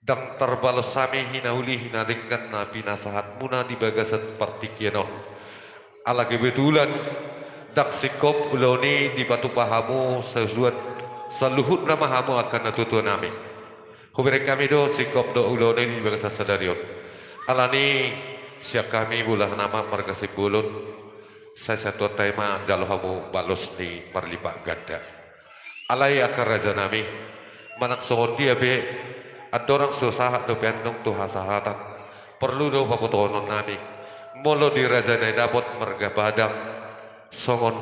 Ndang tarbalos hami hinauli hinadenggan na pinasahatmuna di bagasan partingkian on. Ala kebetulan ndang singkop ulaon i dipatupa hamu saluhut, saluhutna ma hamu angka natuatua nami. Hubereng hami do singkop dohot ulaon i di bagasan sadari on. Alani sian hami bolahan amak marga Simbolon, sai satuatta i ma jalo hamu balos ni marlipat ganda. Alai angka raja nami, manang songon dia pe, andorang so sahat dope annon tu hasahatan, porlu do pabotohonon nami. Molo di raja na i dapot marga Padang, songon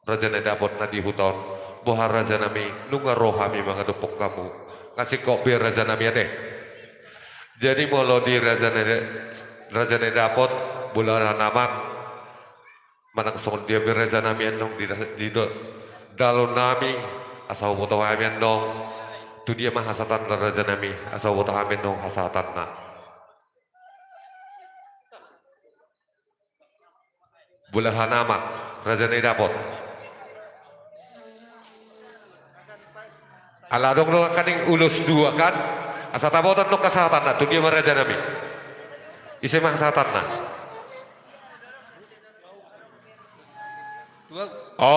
raja na i dapot na di huta on, boha raja nami, nunga ro hami mangadophon hamu. Nga singkop be raja nami ate. Jadi molo di raja na i, raja na i dapot, bolahan amak, manang songon dia pe raja nami annon di, di do, dalan nami, asa huboto hami annon tu dia ma hasahatanna raja nami, asa huboto hami annon hasahatanna. Bolahan amak, raja na i dapot. Ala adong do nangkaning ulos dua kan, asa taboto annon hasahatanna, tu dia ma raja nami. Ise ma hasahatanna? O,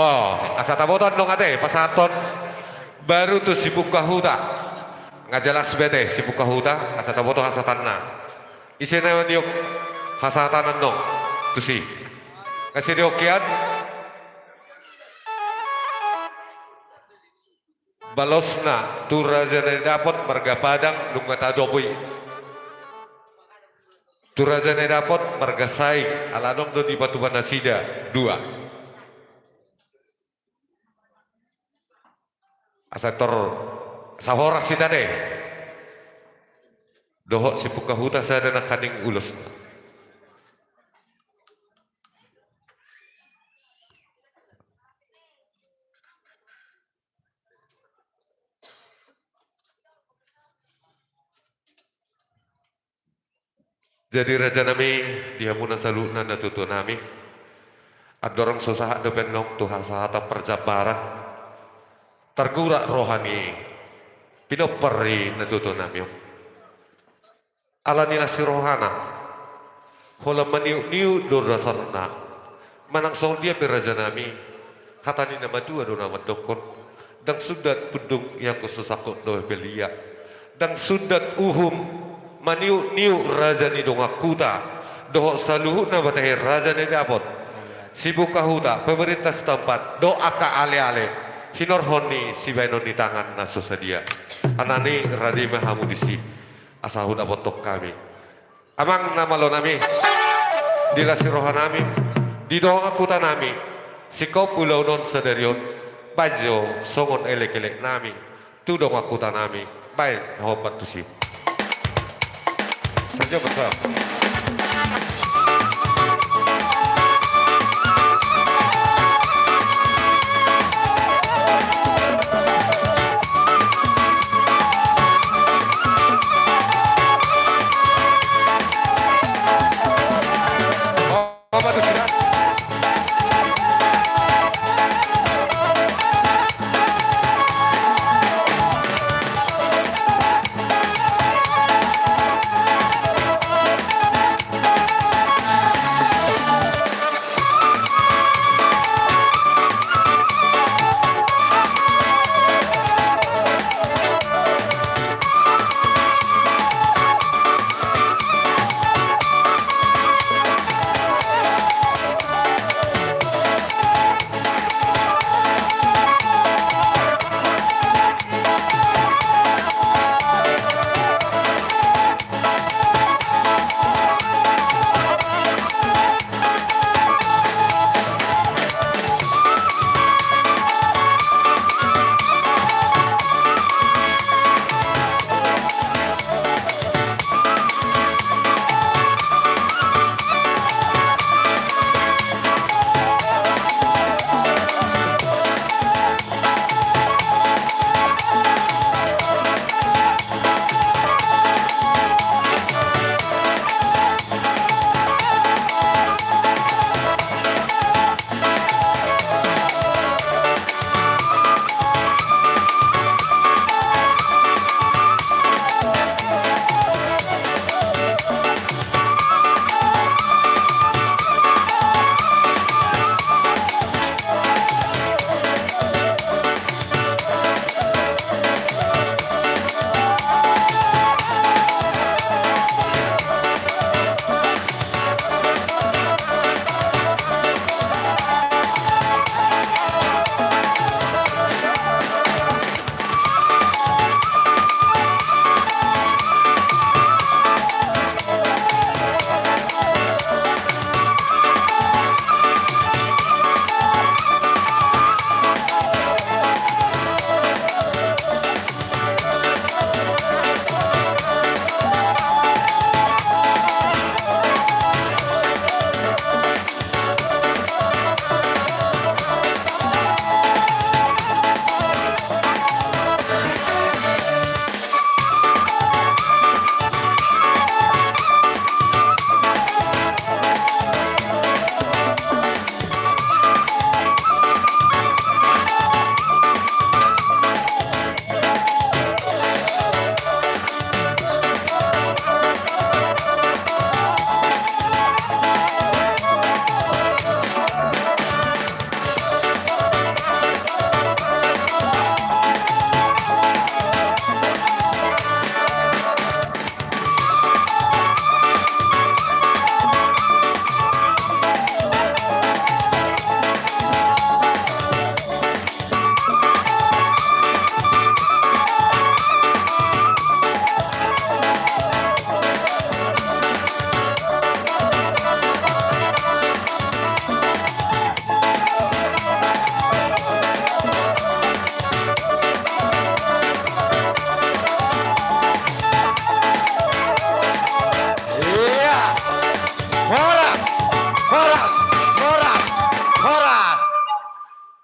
asa taboto annon ate, pasahathon baru tu sibuka huta. Nga jelas be ate, sibuka huta, asa taboto hasahatanna. Ise na niop hasahatan annon, tusi. Nga sini okean. Balosna, tu raja na i dapot marga Padang, nunga tadok i. Tu raja na i dapot marga Saing, ala adong do dipatupa nasida, dua. Asa tor sahoras hita ate. Dohot sibuka huta sada nangkaning ulos. Jadi raja nami, di hamuna saluhutna natuatua nami, andorang so sahat dope annon tu hasahatan parjambaran, targurak roha ni pinompar ni natuatua nami on. Ala ni las ni rohana, holan maniukniuk do dasarna. Manang songon dia pe raja nami, hata ni na matua do na mandokkon, ndang sundat pundung ianggo so sangkot dope lia. Ndang sundat uhum maniukniuk raja ni dongan huta dohot saluhutna, batahi raja na i dapot, sibuka huta, pemerintah setempat dohot angka aleale, hinorhon ni sibahenon ni tangan na so sadia. Alani rade ma hamu disi, asa hudapothon hami. Amang na malo nami, di las ni roha nami, di dongan huta nami, singkop ulaon on sadari on, baen jo songon elekelek nami tu dongan huta nami, baen hombar tusi. Saja bersama.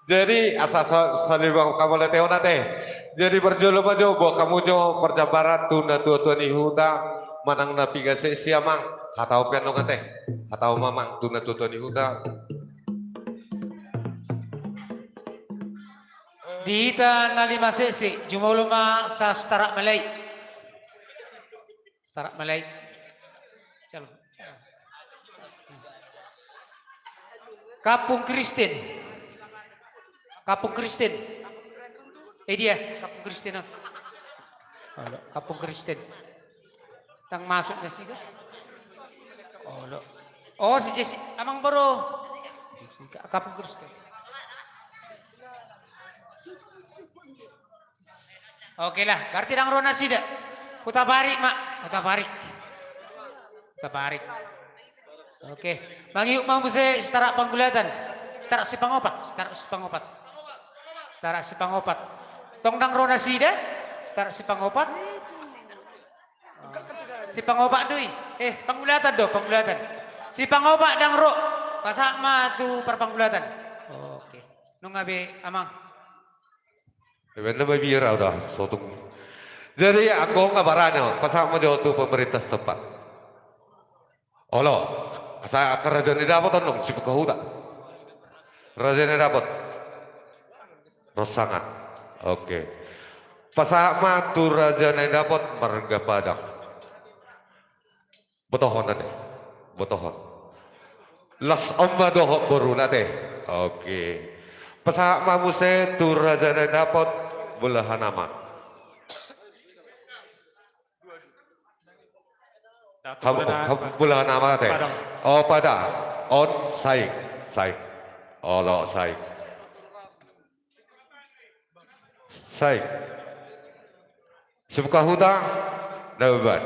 Jadi asa sa-, saliwang hamu ate, on ate. Jadi parjolo ma jo, boan hamu jo parjambaran tu natuatua ni huta manang na piga sesi, amang. Hatahon pe annon ate. Hatahon ma, amang, tu natuatua ni huta. Di hita na lima sesi, jumolo ma sastarak malai. Starak malai. Kampung Kristen. Kampung Kristen. Eh, dia, Kampung Kristen, ah. Olo, Kampung Kristen. Ndang masuk nasida. Olo. Oh, si Jesi, amang boru. Si Ka-, Kampung Kristen. Oke lah, berarti ndang ro nasida. Hutabarik ma, Hutabarik. Hutabarik. Oke, mangihut ma muse Starak Panggulatan. Starak Sipangopat, Starak Sipangopat. Starak Sipangopat. Tong ndang ro nasida, Starak Sipangopat. Sipangopat do i. Eh, Panggulatan do, Panggulatan. Sipangopat ndang ro. Pasahat ma tu parpanggulatan. Oke. Nunga be, amang. Ibaen na mabiar au da, sotung. Jadi, anggo nga barani, pasahat ma jo tu pemerintah setempat. Olo, asa angka raja ni dapot annon, sibuka huta. Raja ni dapot. Ronsangan. Oke. Pasahat ma tu raja ni dapot marga Padang. Botohon ate. Botohon. Las on ma dohot boruna ate. Oke. Pasahat ma muse tu raja ni dapot bolahan ama. Hamu, hamu bolahan ama ate. Padang. Oh, Padang. On, Saing. Saing. Olo, Saing. Saing. Sibuka huta, na beban.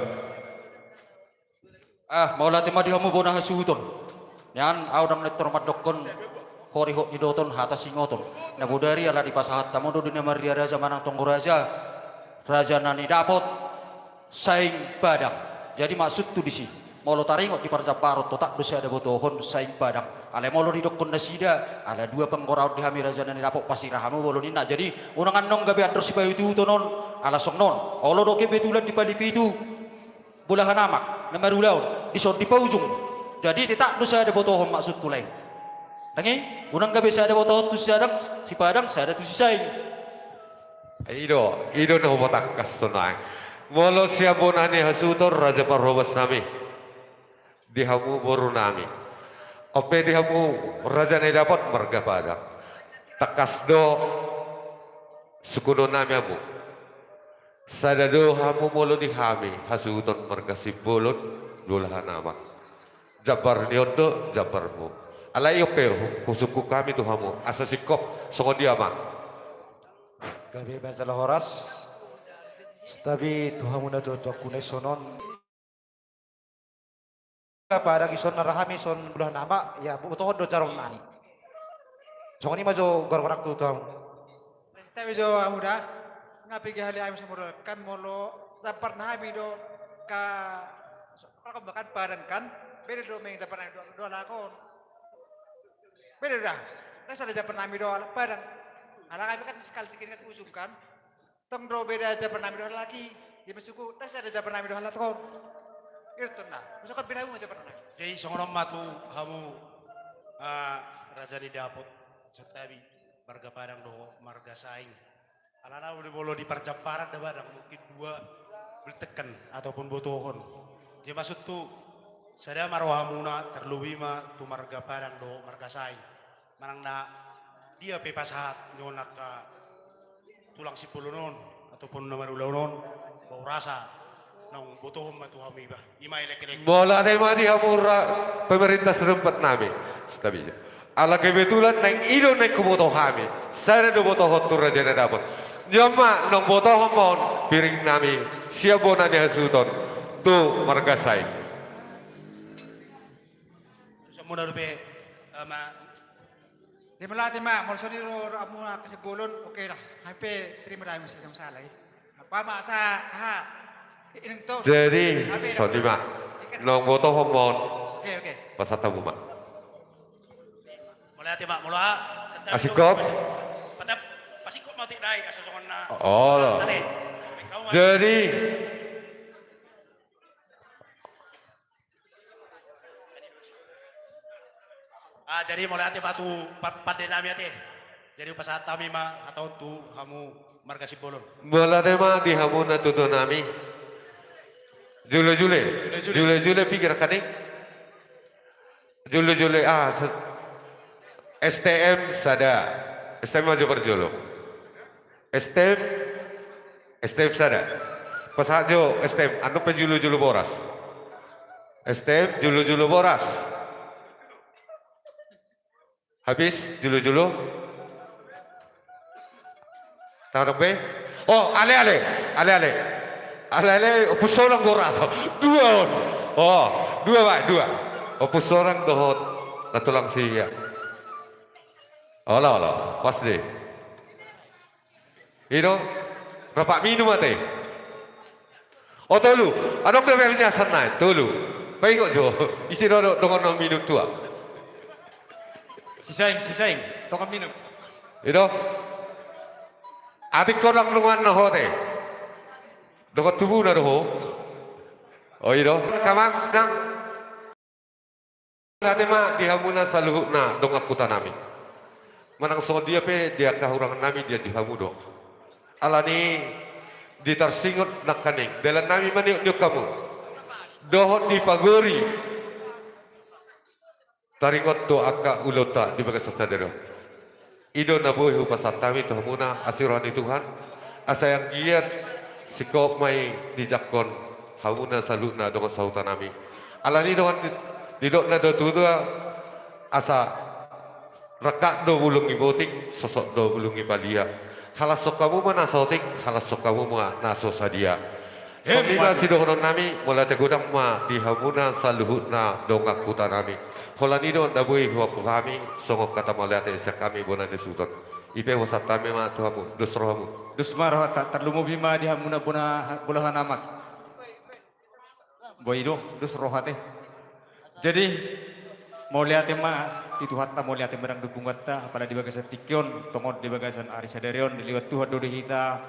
Ah, mauliate ma di hamu bona hasuhuton. Nian, au ndang na pintor mandokkon, hori hot ni doton, hata singoton. Na bodari ala dipasahat hamu do di na marria raja manang tonggo raja. Raja na nidapot, Saing Padang. Jadi maksudhu disi. Molo taringot di parjambaran, totap do sada botohon Saing Padang. Alai molo didokkon nasida, ala dua panggoraon di hami raja na nidapot, pasirang hamu molo ninna. Jadi, unang annon gabe andor sipaihutihut on, ala songon on. Olo do kebetulan di palipitu bolahan ama na marulaon, dison di paujung. Jadi, tetap do sada botohon maksudhu lae. Ndang i, unang gabe sada botohon tu si Padang, si Padang, sada tu si Saing. I do, i do na hupatangkas sonai. Molo sian bona ni hasuhuton raja parhobas nami. Di hamu boru nami. On pe di hamu raja na nidapot marga Padang. Tangkas do sungkunon nami hamu. Sada do hamu molo di hami, hasuhuton marga Simbolon, bolahan ama. Jambar ni on do jambarmu. Alai on pe hu-, husungkun hami tu hamu, asa singkop songon dia ma. Gabe ma jala horas. Santabi tu hamu natuatuangku na dison on. Padang dison na ra hami dison bolahan ama, ia botohon do jarong nami. Songon i ma jo gorgorangku tu hamu. Santabi jo hamu da. Nga piga hali hami samuda kan molo jambar nami do ka, so, kalau makan Padang kan, beda do meng jambar nami do, do halak on. Beda da. Ndang sada jambar nami do halak Padang. Ala hami kan sekali tiga kan ujung kan. Tong do beda jambar nami do halak i. Jadi maksudku, ndang sada jambar nami do halak on. Itu na. Maksudku beda hamu jambar nami. Jadi songon on ma tu hamu, ah, raja ni dapot, santabi, marga Padang dohot marga Saing. Alana udah molo di parjambaran da Padang mungkin dua belteken ataupun botohon. Jadi maksudhu, sada ma rohamuna, terlebih ma tu marga Padang dohot marga Saing. Manang na dia pe pasahat ni on angka tulang Simbolon on ataupun na marulaon on, bau rasa naung botohon ma tu hamu iba. I ma elek-elek. Mauliate ma di hamu ra-, pemerintah setempat nami. Santabi. Ala kebetulan naeng i do naeng huboto hami. Sada do botohon tu raja na dapot. Nion ma naung botohon ma on piring nami sian bona ni hasuhuton tu marga Saing. Samuna dope, eh, ma. Jadi mauliate ma, molo songon i do rohamuna angka Simbolon, oke lah. Hami pe terima da muse, ndang masalah i. Apa ma sa, ha. Jadi, songon i ma. Naung botohon ma on. Oke, oke. Pasahat hamu ma. Mauliate ma, molo a. Asingkop. Patap, pasingkop ma otik nai, asa songon na. Olo. Jadi. Ah, jadi mauliate ma tu pa-, pande nami ate. Jadi hupasahat hami ma hata on tu hamu marga Simbolon. Mauliate ma di hamu na tutu nami. Jule-jule. Jule-jule. Jule-jule piga nangkaning? Jule-jule, ah, se-, S T M sada. S T M ma jo parjolo. S T M, S T M sada. Pasahat jo S T M, annon pe julu-julu boras. S T M, julu-julu boras. Habis, julu-julu. Tadong be? Oh, ale-ale. Ale-ale. Ale-ale, Ompung Sonang boras. Dua on. Oh, dua, Pak, dua. Ompung Sonang dohot na tulang si, ya. Olo, olo. Pas deh. I do, rap minum ate. O, tolu. Adong do be niasan nai, tolu. Paingot jo. Ise do, do, dongan na minum tua. Sisaing, sisaing. Dongan minum. I do. Atik kodang dongan na ho ate. Dongan tubuna do ho. O, i do. Kamang, nang. Mauliate ma di hamuna saluhutna dongan huta nami. Manang songon dia pe di angka hahurangan nami diajuhon hamu do. Alani i tarsingot nangkaning dalan nami maniop-niop hamu. Dohot di pagori taringot tu angka ulaonta di bagasan sadari on. I do na boi hupasahat hami tu hamuna asi roha ni Tuhan, asa anggiat singkop ma i dijangkon hamuna saluhutna dongan sahuta nami. Alani i dongan, didok na do tutu, asa rangkap do bulung ni botik, sosok do bulung ni balian. Halashon hamu ma na so otik, halashon hamu ma na so sadia. Songon i ma sidohonon nami, mauliate godang ma di hamuna saluhutna dongan huta nami. Holan i do na boi huampu hami songon hata mauliate sian hami bona ni hasuhuton. I pe hupasahat hami ma tu hamu, dos rohamu. Dos ma rohanta, tarlumobi ma di hamuna bona, bolahan amak. Boi do, dos roha ate. Jadi, mauliate ma di Tuhanta, mauliate ma nang di punguanta, apala di bagasan tingki on, tongon di bagasan ari sadari on, diliwat Tuhan do di hita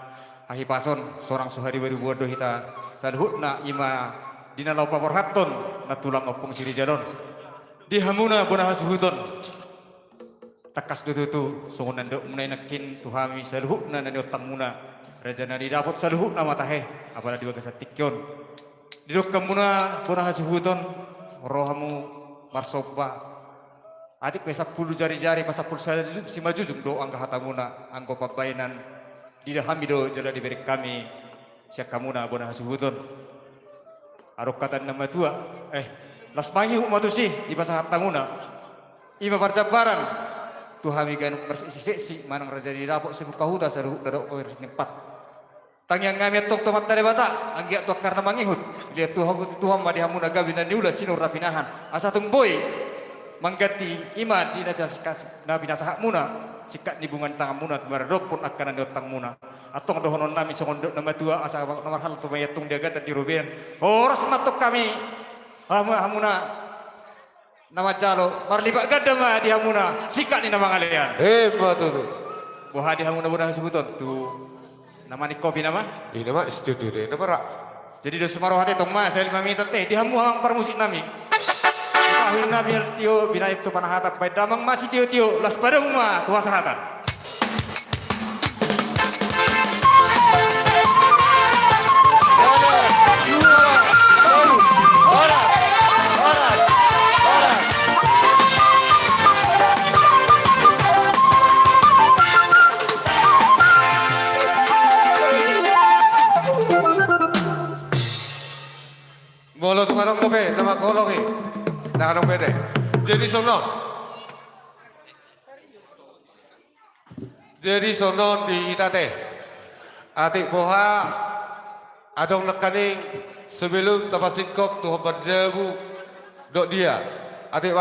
hahipason, sonang so haribu-ribuan do hita saluhutna, i ma di na laho paborhathon na tulang Ompung Sirijal on. Di hamuna bona hasuhuton. Tangkas do tutu, songon na nidokmuna i nangkin tu hami saluhutna na niontangmuna, raja na didapot saluhutna ma tahe, apala di bagasan tingki on. Didok hamuna bona hasuhuton, ro hamu marsomba. Atik pe sampulu jari-jari, pasampulu sada jujung, simanjujung do anggo hatamuna, anggo pambahenan, diida hami do jala dibereng hami sian hamuna bona hasuhuton. Adong hata ni na matua, eh, las mangihut ma tusi, dipasahat hamuna. I ma parjambaran tu hami ganup marseksi-seksi, manang raja ni dapot, sibuka huta, saluhutna dohot parsimpat. Tangiang hami antong tu Amanta Debata, anggiat tu angka na mangihut, liat Tuhan, Tuhan ma di hamuna gabe na niula, sinur na pinahan, asa tung boi mangganti, i ma di na pinasahat, na pinasahatmuna, singkat ni bunga ni tanganmuna, tu maradophon angka na niontangmuna. Antong dohonon nami songon dok na matua, asa na marhalto ma i antong di agatan di robean. Horas ma antong hami, hamu-, hamuna na manjalo, marlipat ganda ma di hamuna, singkat ni na mangalean. Emma tutu. Boha di hamuna bona hasuhuton, tu na manik kopi nama? I nama, setuju deh, nama ra. Jadi dos ma roha ate, tong ma, asa lima menit ate, di hamu amang parmusik nami. Pahin nami tio, binaen tu panahatan, baen damang ma sitio-tio, las padamu ma tu hasahatan. Molo tung adong dope na mangkolongi, ndang adong be ate. Jadi songon on. Jadi songon on di hita ate. Atik boha adong nangkaning sebelum tapasingkop tu hombar jabu dohot dia. Atik